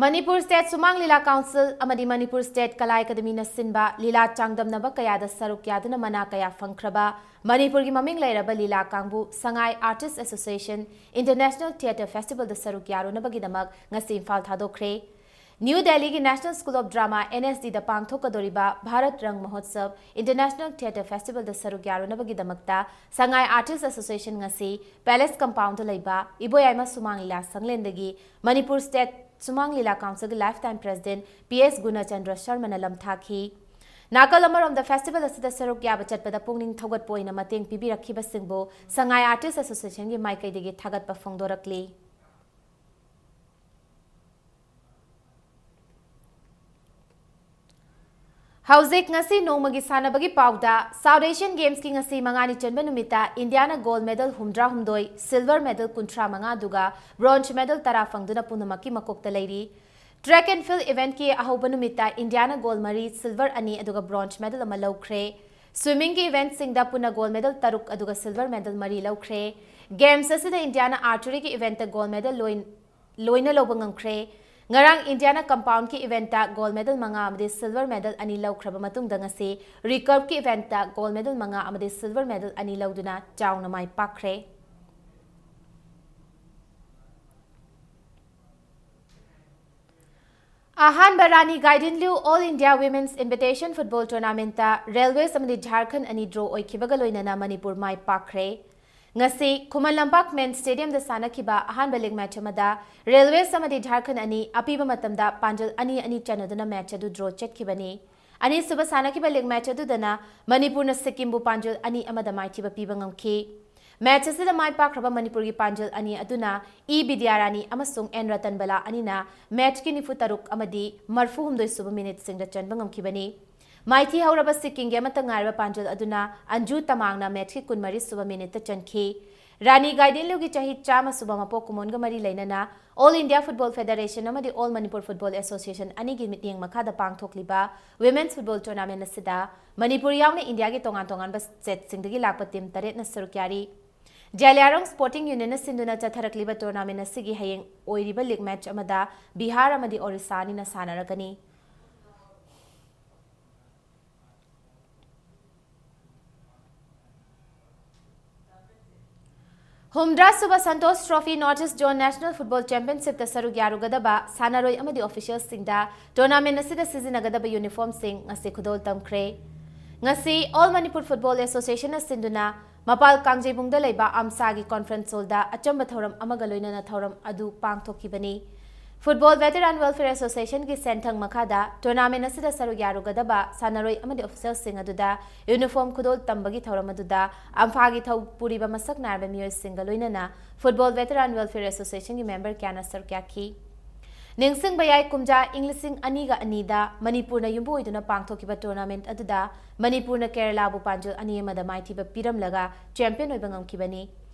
ꯃꯅꯤꯄꯨꯔ ꯁ꯭ꯇꯦꯠ ꯁꯨꯃꯥꯡ ꯂꯤꯂꯥ ꯀꯥꯎꯟꯁꯤꯜ ꯑꯃꯗꯤ ꯃꯅꯤꯄꯨꯔ ꯁ꯭ꯇꯦꯠ ꯀꯂꯥ ꯑꯦꯀꯥꯗꯃꯤꯅ ꯁꯤꯟꯕ ꯂꯤꯂꯥ ꯆꯥꯡꯗꯝꯅꯕ ꯀꯌꯥꯗ ꯁꯔꯨꯛ ꯌꯥꯗꯨꯅ ꯃꯅꯥ ꯀꯌꯥ ꯐꯪꯈ꯭ꯔꯕ ꯃꯅꯤꯄꯨꯔꯒꯤ ꯃꯃꯤꯡ ꯂꯩꯔꯕ ꯂꯤꯂꯥ ꯀꯥꯡꯕꯨ Sangai artists association international theatre ꯐꯦꯁꯇꯤꯚꯦꯜꯗ ꯁꯔꯨꯛ ꯌꯥꯔꯨꯅꯕꯒꯤꯗꯃꯛ ꯉꯁꯤ ꯏꯝꯐꯥꯜ ꯊꯥꯗꯣꯛꯈ꯭ꯔꯦ꯫ ꯅ꯭ꯌꯨ ꯗꯦꯜꯂꯤꯒꯤ National School of Drama, N S Dꯗ ꯄꯥꯡꯊꯣꯛꯀꯗꯧꯔꯤꯕ ꯚꯥꯔꯠ ꯔꯪ ꯃꯍꯣꯠꯁꯕ ꯏꯟꯇꯔꯅꯦꯁꯅꯦꯜ ꯊꯤꯌꯦꯇꯔ ꯐꯦꯁꯇꯤꯚꯦꯜꯗ ꯁꯔꯨꯛ ꯌꯥꯔꯨꯅꯕꯒꯤꯗꯃꯛꯇ ꯁꯉꯥꯏ ꯑꯥꯔꯇꯤꯁ ꯑꯦꯁꯣꯁꯤꯌꯦꯁꯟ ꯉꯁꯤ ꯄꯦꯂꯦꯁ ꯀꯝꯄꯥꯎꯟꯗ ꯂꯩꯕ ꯏꯕꯣꯌꯥꯏꯃ ꯁꯨꯃꯥꯡ ꯂꯤꯂꯥ ꯁꯪꯂꯦꯟꯗꯒꯤ ꯃꯅꯤꯄꯨꯔ ꯁ꯭ꯇꯦꯠ ꯁꯨꯃꯥꯡ ꯂꯤꯂꯥ ꯀꯥꯎꯟꯁꯤꯜꯒꯤ lifetime president P S Gunachandra ꯁꯔꯃꯅ ꯂꯝꯊꯥꯈꯤ꯫ ꯅꯥꯀꯜ ꯑꯃꯔꯣꯝꯗ ꯐꯦꯁꯇꯤꯚꯦꯜ ꯑꯁꯤꯗ ꯁꯔꯨꯛ ꯌꯥꯕ ꯆꯠꯄꯗ ꯄꯨꯛꯅꯤꯡ ꯊꯧꯒꯠꯄ ꯑꯣꯏꯅ ꯃꯇꯦꯡ ꯄꯤꯕꯤꯔꯛꯈꯤꯕꯁꯤꯡꯕꯨ ꯁꯉꯥꯏ ꯑꯥꯔꯇꯤꯁ ꯑꯦꯁꯣꯁꯤꯌꯦꯁꯟꯒꯤ ꯃꯥꯏꯀꯩꯗꯒꯤ ꯊꯥꯒꯠꯄ ꯐꯣꯡꯗꯣꯔꯛꯂꯤ꯫ ꯍꯧꯖꯤꯛ ꯉꯁꯤ ꯅꯣꯡꯃꯒꯤ ꯁꯥꯟꯅꯕꯒꯤ ꯄꯥꯎꯗ, South Asian Gamesꯀꯤ ꯉꯁꯤ ꯃꯉꯥꯅꯤ ꯆꯟꯕ ꯅꯨꯃꯤꯠꯇ ꯏꯟꯗꯤꯌꯥꯅ gold medal ꯍꯨꯝꯗ꯭ꯔꯥ ꯍꯨꯝꯗꯣꯏ, silver medal ꯀꯨꯟꯊ꯭ꯔꯥ ꯃꯉꯥ ꯑꯗꯨꯒ bronze medal ꯇꯔꯥ ꯐꯪꯗꯨꯅ ꯄꯨꯝꯅꯃꯛꯀꯤ ꯃꯀꯣꯛꯇ ꯂꯩꯔꯤ꯫ Track and field eventꯀꯤ ꯑꯍꯧꯕ ꯅꯨꯃꯤꯠꯇ ꯏꯟꯗꯤꯌꯥꯅ gold ꯃꯔꯤ, silver ꯑꯅꯤ ꯑꯗꯨꯒ bronze medal ꯑꯃ ꯂꯧꯈ꯭ꯔꯦ꯫ Swimmingꯒꯤ eventꯁꯤꯡꯗ ꯄꯨꯟꯅ gold medal ꯇꯔꯨꯛ ꯑꯗꯨꯒ silver medal ꯃꯔꯤ ꯂꯧꯈ꯭ꯔꯦ꯫ Games ꯑꯁꯤꯗ ꯏꯟꯗꯤꯌꯥꯅ archeryꯒꯤ eventꯇ gold medal ꯂꯣꯏ-, ꯂꯣꯏꯅ ꯂꯧꯕ ꯉꯝꯈ꯭ꯔꯦ꯫ ꯉꯔꯥꯡ ꯏꯟꯗꯤꯌꯥꯅ compoundꯀꯤ eventꯇ gold medal ꯃꯉꯥ ꯑꯃꯗꯤ silver medal ꯑꯅꯤ ꯂꯧꯈ꯭ꯔꯕ ꯃꯇꯨꯡꯗ ꯉꯁꯤ recurveꯀꯤ eventꯇ gold medal ꯃꯉꯥ ꯑꯃꯗꯤ silver medal ꯑꯅꯤ ꯂꯧꯗꯨꯅ ꯆꯥꯎꯅ ꯃꯥꯏ ꯄꯥꯛꯈ꯭ꯔꯦ꯫ ꯑꯍꯥꯟꯕ ꯔꯥꯅꯤ ꯒꯥꯏꯗꯤꯟꯂ꯭ꯌꯨ All India Women's Invitation Football Tournamentꯇ Railways ꯑꯃꯗꯤ ꯖꯥꯔꯈꯟ ꯑꯅꯤ draw ꯑꯣꯏꯈꯤꯕꯒ ꯂꯣꯏꯅꯅ ꯃꯅꯤꯄꯨꯔ ꯃꯥꯏ ꯄꯥꯛꯈ꯭ꯔꯦ꯫ ꯉꯁꯤ ꯈꯨꯃꯟ ꯂꯝꯄꯥꯛ Men's Stadiumꯗ ꯁꯥꯟꯅꯈꯤꯕ ꯑꯍꯥꯟꯕ league match ꯑꯃꯗ Railways ꯑꯃꯗꯤ ꯖꯥꯔꯈꯟ ꯑꯅꯤ ꯑꯄꯤꯕ ꯃꯇꯝꯗ ꯄꯥꯟꯖꯜ ꯑꯅꯤ ꯑꯅꯤ ꯆꯟꯅꯗꯨꯅ match ꯑꯗꯨ draw ꯆꯠꯈꯤꯕꯅꯤ꯫ ꯑꯅꯤꯁꯨꯕ ꯁꯥꯟꯅꯈꯤꯕ league match ꯑꯗꯨꯗꯅ ꯃꯅꯤꯄꯨꯔꯅ ꯁꯤꯛꯀꯤꯝꯕꯨ ꯄꯥꯟꯖꯜ ꯑꯅꯤ ꯑꯃꯗ ꯃꯥꯏꯊꯤꯕ ꯄꯤꯕ ꯉꯝꯈꯤ꯫ Match ꯑꯁꯤꯗ ꯃꯥꯏ ꯄꯥꯛꯈ꯭ꯔꯕ ꯃꯅꯤꯄꯨꯔꯒꯤ ꯄꯥꯟꯖꯜ ꯑꯅꯤ ꯑꯗꯨꯅ ꯏ ꯕꯤꯗ꯭ꯌꯥꯔꯥꯅꯤ ꯑꯃꯁꯨꯡ ꯑꯦꯟ ꯔꯇꯟꯕꯂꯥ ꯑꯅꯤꯅ matchꯀꯤ ꯅꯤꯐꯨ ꯇꯔꯨꯛ ꯑꯃꯗꯤ ꯃꯔꯐꯨ ꯍꯨꯝꯗꯣꯏ ꯁꯨꯕ minuteꯁꯤꯡꯗ ꯆꯟꯕ ꯉꯝꯈꯤꯕꯅꯤ꯫ ꯃꯥꯏꯊꯤ ꯍꯧꯔꯕ ꯁꯤꯛꯀꯤꯝꯒꯤ ꯑꯃꯠꯇ ꯉꯥꯏꯔꯕ ꯄꯥꯟꯖꯜ ꯑꯗꯨꯅ ꯑꯟꯖꯨ ꯇꯃꯥꯡꯅ matchꯀꯤ ꯀꯨꯟꯃꯔꯤ ꯁꯨꯕ minuteꯇ ꯆꯟꯈꯤ꯫ ꯔꯥꯅꯤ ꯒꯥꯏꯗꯤꯟꯂ꯭ꯌꯨꯒꯤ ꯆꯍꯤ ꯆꯥꯝꯃ ꯁꯨꯕ ꯃꯄꯣꯛ ꯀꯨꯝꯑꯣꯟꯒ ꯃꯔꯤ ꯂꯩꯅꯅ All India Football Federation ꯑꯃꯗꯤ All Manipur Football Association ꯑꯅꯤꯒꯤ ꯃꯤꯠꯌꯦꯡ ꯃꯈꯥꯗ ꯄꯥꯡꯊꯣꯛꯂꯤꯕ Women's Football Tournament ꯑꯁꯤꯗ ꯃꯅꯤꯄꯨꯔ ꯌꯥꯎꯅ ꯏꯟꯗꯤꯌꯥꯒꯤ ꯇꯣꯉꯥꯟ ꯇꯣꯉꯥꯟꯕ stateꯁꯤꯡꯗꯒꯤ ꯂꯥꯛꯄ team ꯇꯔꯦꯠꯅ ꯁꯔꯨꯛ ꯌꯥꯔꯤ꯫ ꯖꯂꯤꯌꯥꯔꯣꯡ Sporting Unionꯅ ꯁꯤꯟꯗꯨꯅ ꯆꯠꯊꯔꯛꯂꯤꯕ tournamentꯅ ꯁꯤꯒꯤ ꯍꯌꯦꯡ ꯑꯣꯏꯔꯤꯕ league match ꯑꯃꯗ ꯕꯤꯍꯥꯔ ꯑꯃꯗꯤ ꯑꯣꯔꯤꯁꯥ ꯑꯅꯤꯅ ꯁꯥꯟꯅꯔꯒꯅꯤ꯫ ꯍꯨꯝꯗ꯭ꯔꯥ ꯁꯨꯕ Santosh Trophy North East Zone National Football Championshipꯇ ꯁꯔꯨꯛ ꯌꯥꯔꯨꯒꯗꯕ ꯁꯥꯟꯅꯔꯣꯏ ꯑꯃꯗꯤ officialꯁꯤꯡꯗ tournament ꯑꯁꯤꯗ ꯁꯤꯖꯤꯟꯅꯒꯗꯕ uniformꯁꯤꯡ ꯉꯁꯤ ꯈꯨꯗꯣꯜ ꯇꯝꯈ꯭ꯔꯦ꯫ ꯉꯁꯤ All Manipur Football Associationꯅ ꯁꯤꯟꯗꯨꯅ ꯃꯄꯥꯜ ꯀꯥꯡꯖꯩꯕꯨꯡꯗ ꯂꯩꯕ ꯑꯝꯁꯥꯒꯤ conference hallꯗ ꯑꯆꯝꯕ ꯊꯧꯔꯝ ꯑꯃꯒ ꯂꯣꯏꯅꯅ ꯊꯧꯔꯝ ꯑꯗꯨ ꯄꯥꯡꯊꯣꯛꯈꯤꯕꯅꯤ꯫ Football Veteran Welfare Associationꯒꯤ ꯁꯦꯟꯊꯪ ꯃꯈꯥꯗ tournament ꯑꯁꯤꯗ ꯁꯔꯨꯛ ꯌꯥꯔꯨꯒꯗꯕ ꯁꯥꯟꯅꯔꯣꯏ ꯑꯃꯗꯤ officialꯁꯤꯡ ꯑꯗꯨꯗ uniform ꯈꯨꯗꯣꯜ ꯇꯝꯕꯒꯤ ꯊꯧꯔꯝ ꯑꯗꯨꯗ ꯑꯝꯐꯥꯒꯤ ꯊꯧ ꯄꯨꯔꯤꯕ ꯃꯁꯛ ꯅꯥꯏꯔꯕ ꯃꯤꯑꯣꯏꯁꯤꯡꯒ ꯂꯣꯏꯅꯅ Football Veteran Welfare Associationꯒꯤ member ꯀꯌꯥꯅ ꯁꯔꯨꯛ ꯌꯥꯈꯤ꯫ ꯅꯤꯡꯁꯤꯡꯕ ꯌꯥꯏ, ꯀꯨꯝꯖꯥ ꯏꯪ ꯂꯤꯁꯤꯡ ꯑꯅꯤꯒ ꯑꯅꯤꯗ ꯃꯅꯤꯄꯨꯔꯅ ꯌꯨꯝꯕꯨ ꯑꯣꯏꯗꯨꯅ ꯄꯥꯡꯊꯣꯛꯈꯤꯕ tournament ꯑꯗꯨꯗ ꯃꯅꯤꯄꯨꯔꯅ ꯀꯦꯔꯂꯥꯕꯨ ꯄꯥꯟꯖꯜ ꯑꯅꯤ ꯑꯃꯗ ꯃꯥꯏꯊꯤꯕ ꯄꯤꯔꯝꯂꯒ champion ꯑꯣꯏꯕ ꯉꯝꯈꯤꯕꯅꯤ꯫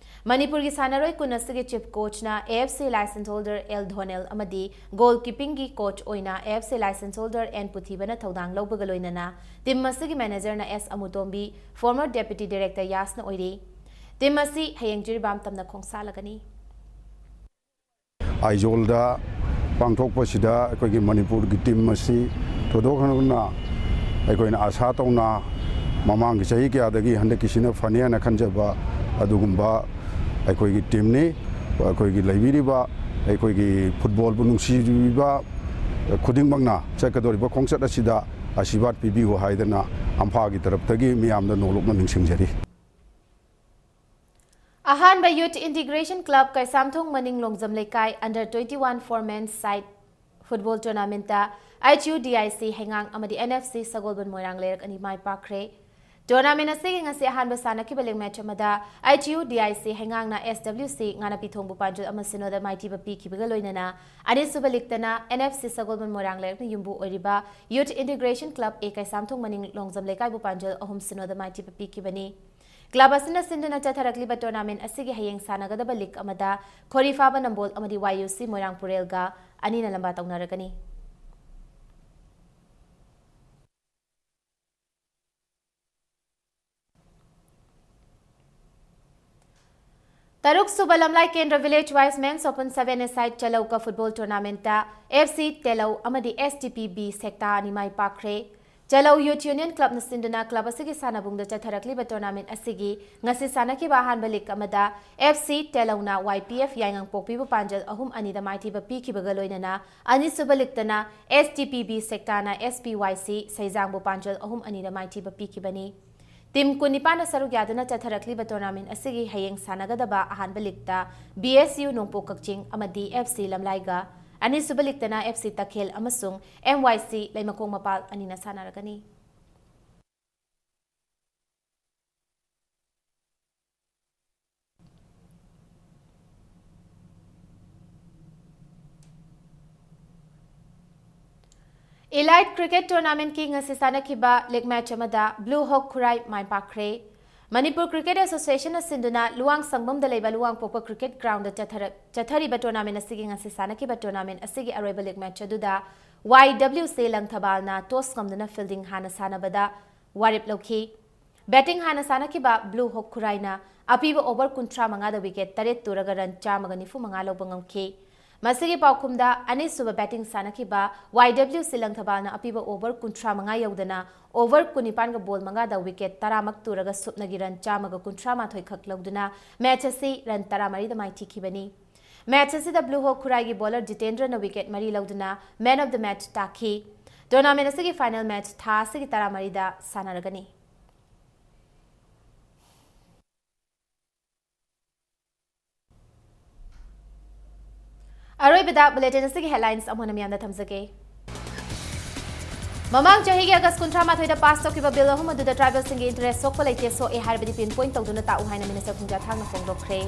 ꯃꯅꯤꯄꯨꯔꯒꯤ ꯁꯥꯟꯅꯔꯣꯏ ꯀꯨꯟ ꯑꯁꯤꯒꯤ chief coachꯅ A F C license holder L Dhonel ꯑꯃꯗꯤ goal keepingꯒꯤ coach ꯑꯣꯏꯅ A F C license holder N ꯄꯨꯊꯤꯕꯅ ꯊꯧꯗꯥꯡ ꯂꯧꯕꯒ ꯂꯣꯏꯅꯅ team ꯑꯁꯤꯒꯤ managerꯅ S ꯑꯃꯨꯇꯣꯝꯕꯤ, former deputy director ꯌꯥꯁꯅ ꯑꯣꯏꯔꯤ꯫ Team ꯑꯁꯤ ꯍꯌꯦꯡ ꯖꯤꯔꯤꯕꯥꯝ ꯇꯝꯅ ꯈꯣꯡꯁꯥꯜꯂꯒꯅꯤ꯫ ꯑꯥꯏꯖꯣꯜꯗ ꯄꯥꯡꯊꯣꯛꯄꯁꯤꯗ ꯑꯩꯈꯣꯏꯒꯤ ꯃꯅꯤꯄꯨꯔꯒꯤ team ꯑꯁꯤ ꯊꯣꯏꯗꯣꯛ ꯍꯦꯟꯗꯣꯛꯅ ꯑꯩꯈꯣꯏꯅ ꯑꯥꯁꯥ ꯇꯧꯅ ꯃꯃꯥꯡꯒꯤ ꯆꯍꯤ ꯀꯌꯥꯗꯒꯤ ꯍꯟꯗꯛꯀꯤꯁꯤꯅ ꯐꯅꯤ ꯍꯥꯏꯅ ꯈꯟꯖꯕ ꯑꯗꯨꯒꯨꯝꯕ ꯑꯩꯈꯣꯏꯒꯤ teamꯅꯤ꯫ ꯑꯩꯈꯣꯏꯒꯤ ꯂꯩꯕꯤꯔꯤꯕ ꯑꯩꯈꯣꯏꯒꯤ footballꯕꯨ ꯅꯨꯡꯁꯤꯕꯤꯕ ꯈꯨꯗꯤꯡꯃꯛꯅ ꯆꯠꯀꯗꯧꯔꯤꯕ ꯈꯣꯡꯆꯠ ꯑꯁꯤꯗ ꯑꯁꯤꯔꯕꯥꯗ ꯄꯤꯕꯤꯌꯨ ꯍꯥꯏꯗꯅ ꯑꯝꯐꯥꯒꯤ ꯇꯔꯞꯇꯒꯤ ꯃꯤꯌꯥꯝꯗ ꯅꯣꯡꯂꯨꯛꯅ ꯅꯤꯡꯁꯤꯡꯖꯔꯤ꯫ ꯑꯍꯥꯟꯕ Youth Integration Club ꯀꯩꯁꯥꯝꯊꯣꯡ ꯃꯅꯤꯡ ꯂꯣꯡꯖꯝ ꯂꯩꯀꯥꯏ under twenty one four men's side football tournamentꯇ H U D I C ꯍꯩꯉꯥꯡ ꯑꯃꯗꯤ N F C ꯁꯒꯣꯜꯕꯟ ꯃꯣꯏꯔꯥꯡ ꯂꯩꯔꯛ ꯑꯅꯤ ꯃꯥꯏ ꯄꯥꯛꯈ꯭ꯔꯦ꯫ Tournament ꯑꯁꯤꯒꯤ ꯉꯁꯤ ꯑꯍꯥꯟꯕ ꯁꯥꯟꯅꯈꯤꯕ league match ꯑꯃꯗ H U D I C ꯍꯩꯉꯥꯡꯅ S W C ꯉꯥꯅꯄꯤꯊꯣꯡꯕꯨ ꯄꯥꯟꯖꯜ ꯑꯃ ꯁꯤꯅꯣꯗ ꯃꯥꯏꯊꯤꯕ ꯄꯤꯈꯤꯕꯒ ꯂꯣꯏꯅꯅ ꯑꯅꯤꯁꯨꯕ leagueꯇꯅ N F C ꯁꯒꯣꯜꯕꯟ ꯃꯣꯏꯔꯥꯡ ꯂꯩꯔꯛꯅ ꯌꯨꯝꯕꯨ ꯑꯣꯏꯔꯤꯕ Youth Integration Club A Keishamthong ꯃꯅꯤꯡ ꯂꯣꯡꯖꯝ ꯂꯩꯀꯥꯏꯕꯨ ꯄꯥꯟꯖꯜ ꯑꯍꯨꯝ ꯁꯤꯅꯣꯗ ꯃꯥꯏꯊꯤꯕ ꯄꯤꯈꯤꯕꯅꯤ꯫ Club ꯑꯁꯤꯅ ꯁꯤꯟꯗꯨꯅ ꯆꯠꯊꯔꯛꯂꯤꯕ tournament ꯑꯁꯤꯒꯤ ꯍꯌꯦꯡ ꯁꯥꯟꯅꯒꯗꯕ league ꯑꯃꯗ ꯈꯣꯔꯤꯐꯥꯕ ꯅꯝꯕꯣꯜ ꯑꯃꯗꯤ Y U C ꯃꯣꯏꯔꯥꯡ ꯄꯨꯔꯦꯜꯒ ꯑꯅꯤꯅ ꯂꯝꯕꯥ ꯇꯧꯅꯔꯒꯅꯤ꯫ ꯇꯔꯨꯛ ꯁꯨꯕ ꯂꯝꯂꯥꯏ ꯀꯦꯟꯗ꯭ꯔ village wise men's open seven a side ꯆꯂꯧꯀ football tournamentꯇ F C ꯇꯦꯂꯧ ꯑꯃꯗꯤ S T P B ꯁꯦꯛꯇꯥ ꯑꯅꯤ ꯃꯥꯏ ꯄꯥꯛꯈ꯭ꯔꯦ꯫ ꯆꯂꯧ Youth Union Clubꯅ ꯁꯤꯟꯗꯨꯅ club ꯑꯁꯤꯒꯤ ꯁꯥꯟꯅꯕꯨꯡꯗ ꯆꯠꯊꯔꯛꯂꯤꯕ tournament ꯑꯁꯤꯒꯤ ꯉꯁꯤ ꯁꯥꯟꯅꯈꯤꯕ ꯑꯍꯥꯟꯕ league ꯑꯃꯗ F C ꯇꯦꯂꯧꯅ Y P F ꯌꯥꯏꯉꯪꯄꯣꯛꯄꯤꯕꯨ ꯄꯥꯟꯖꯜ ꯑꯍꯨꯝ ꯑꯅꯤꯗ ꯃꯥꯏꯊꯤꯕ ꯄꯤꯈꯤꯕꯒ ꯂꯣꯏꯅꯅ ꯑꯅꯤꯁꯨꯕ leagueꯇꯅ S T P B ꯁꯦꯛꯇꯥꯅ S P Y C ꯁꯩꯖꯥꯡꯕꯨ ꯄꯥꯟꯖꯜ ꯑꯍꯨꯝ ꯑꯅꯤꯗ ꯃꯥꯏꯊꯤꯕ ꯄꯤꯈꯤꯕꯅꯤ꯫ Team ꯀꯨꯟꯅꯤꯄꯥꯟꯅ ꯁꯔꯨꯛ ꯌꯥꯗꯨꯅ ꯆꯠꯊꯔꯛꯂꯤꯕ tournament ꯑꯁꯤꯒꯤ ꯍꯌꯦꯡ ꯁꯥꯟꯅꯒꯗꯕ ꯑꯍꯥꯟꯕ leagueꯇ B S U ꯅꯣꯡꯄꯣꯛ ꯀꯛꯆꯤꯡ ꯑꯃꯗꯤ F C ꯂꯝꯂꯥꯏꯒ, ꯑꯅꯤꯁꯨꯕ leagueꯇꯅ F C ꯇꯈꯦꯜ ꯑꯃꯁꯨꯡ M Y C ꯂꯩꯃꯈꯣꯡ ꯃꯄꯥꯜ ꯑꯅꯤꯅ ꯁꯥꯟꯅꯔꯒꯅꯤ꯫ Elite Cricket Tournamentꯀꯤ ꯉꯁꯤ ꯁꯥꯟꯅꯈꯤꯕ league match ꯑꯃꯗ Blue Hawk ꯈꯨꯔꯥꯏ ꯃꯥꯏ ꯄꯥꯛꯈ꯭ꯔꯦ꯫ ꯃꯅꯤꯄꯨꯔ Cricket Associationꯅ ꯁꯤꯟꯗꯨꯅ ꯂꯨꯋꯥꯡꯁꯪꯕꯝꯗ ꯂꯩꯕ ꯂꯨꯋꯥꯡꯄꯣꯛꯄ cricket groundꯗ ꯆꯠꯊꯔ-, ꯆꯠꯊꯔꯤꯕ tournament ꯑꯁꯤꯒꯤ ꯉꯁꯤ ꯁꯥꯟꯅꯈꯤꯕ tournament ꯑꯁꯤꯒꯤ ꯑꯔꯣꯏꯕ league match ꯑꯗꯨꯗ Y W C ꯂꯪꯊꯕꯥꯜꯅ toss ꯉꯝꯗꯨꯅ fielding ꯍꯥꯟꯅ ꯁꯥꯟꯅꯕꯗ ꯋꯥꯔꯦꯞ ꯂꯧꯈꯤ꯫ Batting ꯍꯥꯟꯅ ꯁꯥꯟꯅꯈꯤꯕ Blue Hawk ꯈꯨꯔꯥꯏꯅ ꯑꯄꯤꯕ over ꯀꯨꯟꯊ꯭ꯔꯥ ꯃꯉꯥꯗ wicket ꯇꯔꯦꯠ ꯇꯨꯔꯒ run ꯆꯥꯝꯃꯒ ꯅꯤꯐꯨ ꯃꯉꯥ ꯂꯧꯕ ꯉꯝꯈꯤ꯫ ꯃꯁꯤꯒꯤ ꯄꯥꯎꯈꯨꯝꯗ ꯑꯅꯤꯁꯨꯕ batting ꯁꯥꯟꯅꯈꯤꯕ Y W C ꯂꯪꯊꯕꯥꯜꯅ ꯑꯄꯤꯕ over ꯀꯨꯟꯊ꯭ꯔꯥ ꯃꯉꯥ ꯌꯧꯗꯅ over ꯀꯨꯟꯅꯤꯄꯥꯟꯒ ball ꯃꯉꯥꯗ wicket ꯇꯔꯥꯃꯛ ꯇꯨꯔꯒ ꯁꯨꯞꯅꯒꯤ run ꯆꯥꯝꯃꯒ ꯀꯨꯟꯊ꯭ꯔꯥ ꯃꯥꯊꯣꯏ ꯈꯛ ꯂꯧꯗꯨꯅ match ꯑꯁꯤ run ꯇꯔꯥꯃꯔꯤꯗ ꯃꯥꯏꯊꯤꯈꯤꯕꯅꯤ꯫ Match ꯑꯁꯤꯗ Blue Hawk ꯈꯨꯔꯥꯏꯒꯤ bowler ꯖꯤꯇꯦꯟꯗ꯭ꯔꯅ wicket ꯃꯔꯤ ꯂꯧꯗꯨꯅ man of the match ꯇꯥꯈꯤ꯫ Tournament ꯑꯁꯤꯒꯤ final match ꯊꯥ ꯑꯁꯤꯒꯤ ꯇꯔꯥꯃꯔꯤꯗ ꯁꯥꯟꯅꯔꯒꯅꯤ꯫ ꯑꯔꯣꯏꯕꯗ bulletin ꯑꯁꯤꯒꯤ headlines ꯑꯃꯨꯛ ꯍꯟꯅ ꯃꯤꯌꯥꯝꯗ ꯊꯝꯖꯒꯦ꯫ ꯃꯃꯥꯡ ꯆꯍꯤꯒꯤ August ꯀꯨꯟꯊ꯭ꯔꯥ ꯃꯥꯊꯣꯏꯗ pass ꯇꯧꯈꯤꯕ bill ꯑꯍꯨꯝ ꯑꯗꯨꯗ tribalꯁꯤꯡꯒꯤ interest ꯁꯣꯛꯄ ꯂꯩꯇꯦ, ꯁꯣꯛꯑꯦ ꯍꯥꯏꯔꯕꯗꯤ pinpoint ꯇꯧꯗꯨꯅ ꯇꯥꯛꯎ ꯍꯥꯏꯅ Minister ꯄꯨꯡꯖꯥꯊꯥꯡꯅ ꯐꯣꯡꯗꯣꯛꯈ꯭ꯔꯦ꯫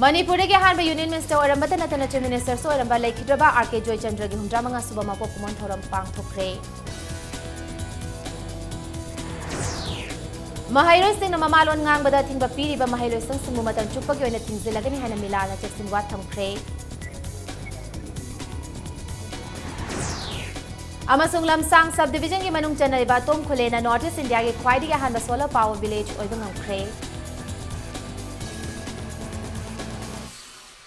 ꯃꯅꯤꯄꯨꯔꯗꯒꯤ ꯑꯍꯥꯟꯕ Union Minister ꯑꯣꯏꯔꯝꯕꯇ ꯅꯠꯇꯅ Chief Ministerꯁꯨ ꯑꯣꯏꯔꯝꯕ ꯂꯩꯈꯤꯗ꯭ꯔꯕ R K ꯖꯣꯏꯆꯟꯗ꯭ꯔꯒꯤ ꯍꯨꯝꯗ꯭ꯔꯥ ꯃꯉꯥ ꯁꯨꯕ ꯃꯄꯣꯛ ꯀꯨꯝꯑꯣꯟ ꯊꯧꯔꯝ ꯄꯥꯡꯊꯣꯛꯈ꯭ꯔꯦ꯫ ꯃꯍꯩꯔꯣꯏꯁꯤꯡꯅ ꯃꯃꯥꯂꯣꯟ ꯉꯥꯡꯕꯗ ꯑꯊꯤꯡꯕ ꯄꯤꯔꯤꯕ ꯃꯍꯩꯂꯣꯏꯁꯪꯁꯤꯡꯕꯨ ꯃꯇꯝ ꯆꯨꯞꯄꯒꯤ ꯑꯣꯏꯅ ꯊꯤꯡꯖꯤꯜꯂꯒꯅꯤ ꯍꯥꯏꯅ ꯃꯤꯂꯥꯜꯅ ꯆꯦꯛꯁꯤꯟ ꯋꯥ ꯊꯝꯈ꯭ꯔꯦ꯫ ꯑꯃꯁꯨꯡ ꯂꯝꯁꯥꯡ sub divisionꯒꯤ ꯃꯅꯨꯡ ꯆꯟꯅꯔꯤꯕ ꯑꯇꯣꯝ ꯈꯨꯂꯦꯅ North East Indiaꯒꯤ ꯈ꯭ꯋꯥꯏꯗꯒꯤ ꯑꯍꯥꯟꯕ solar power village ꯑꯣꯏꯕ ꯉꯝꯈ꯭ꯔꯦ꯫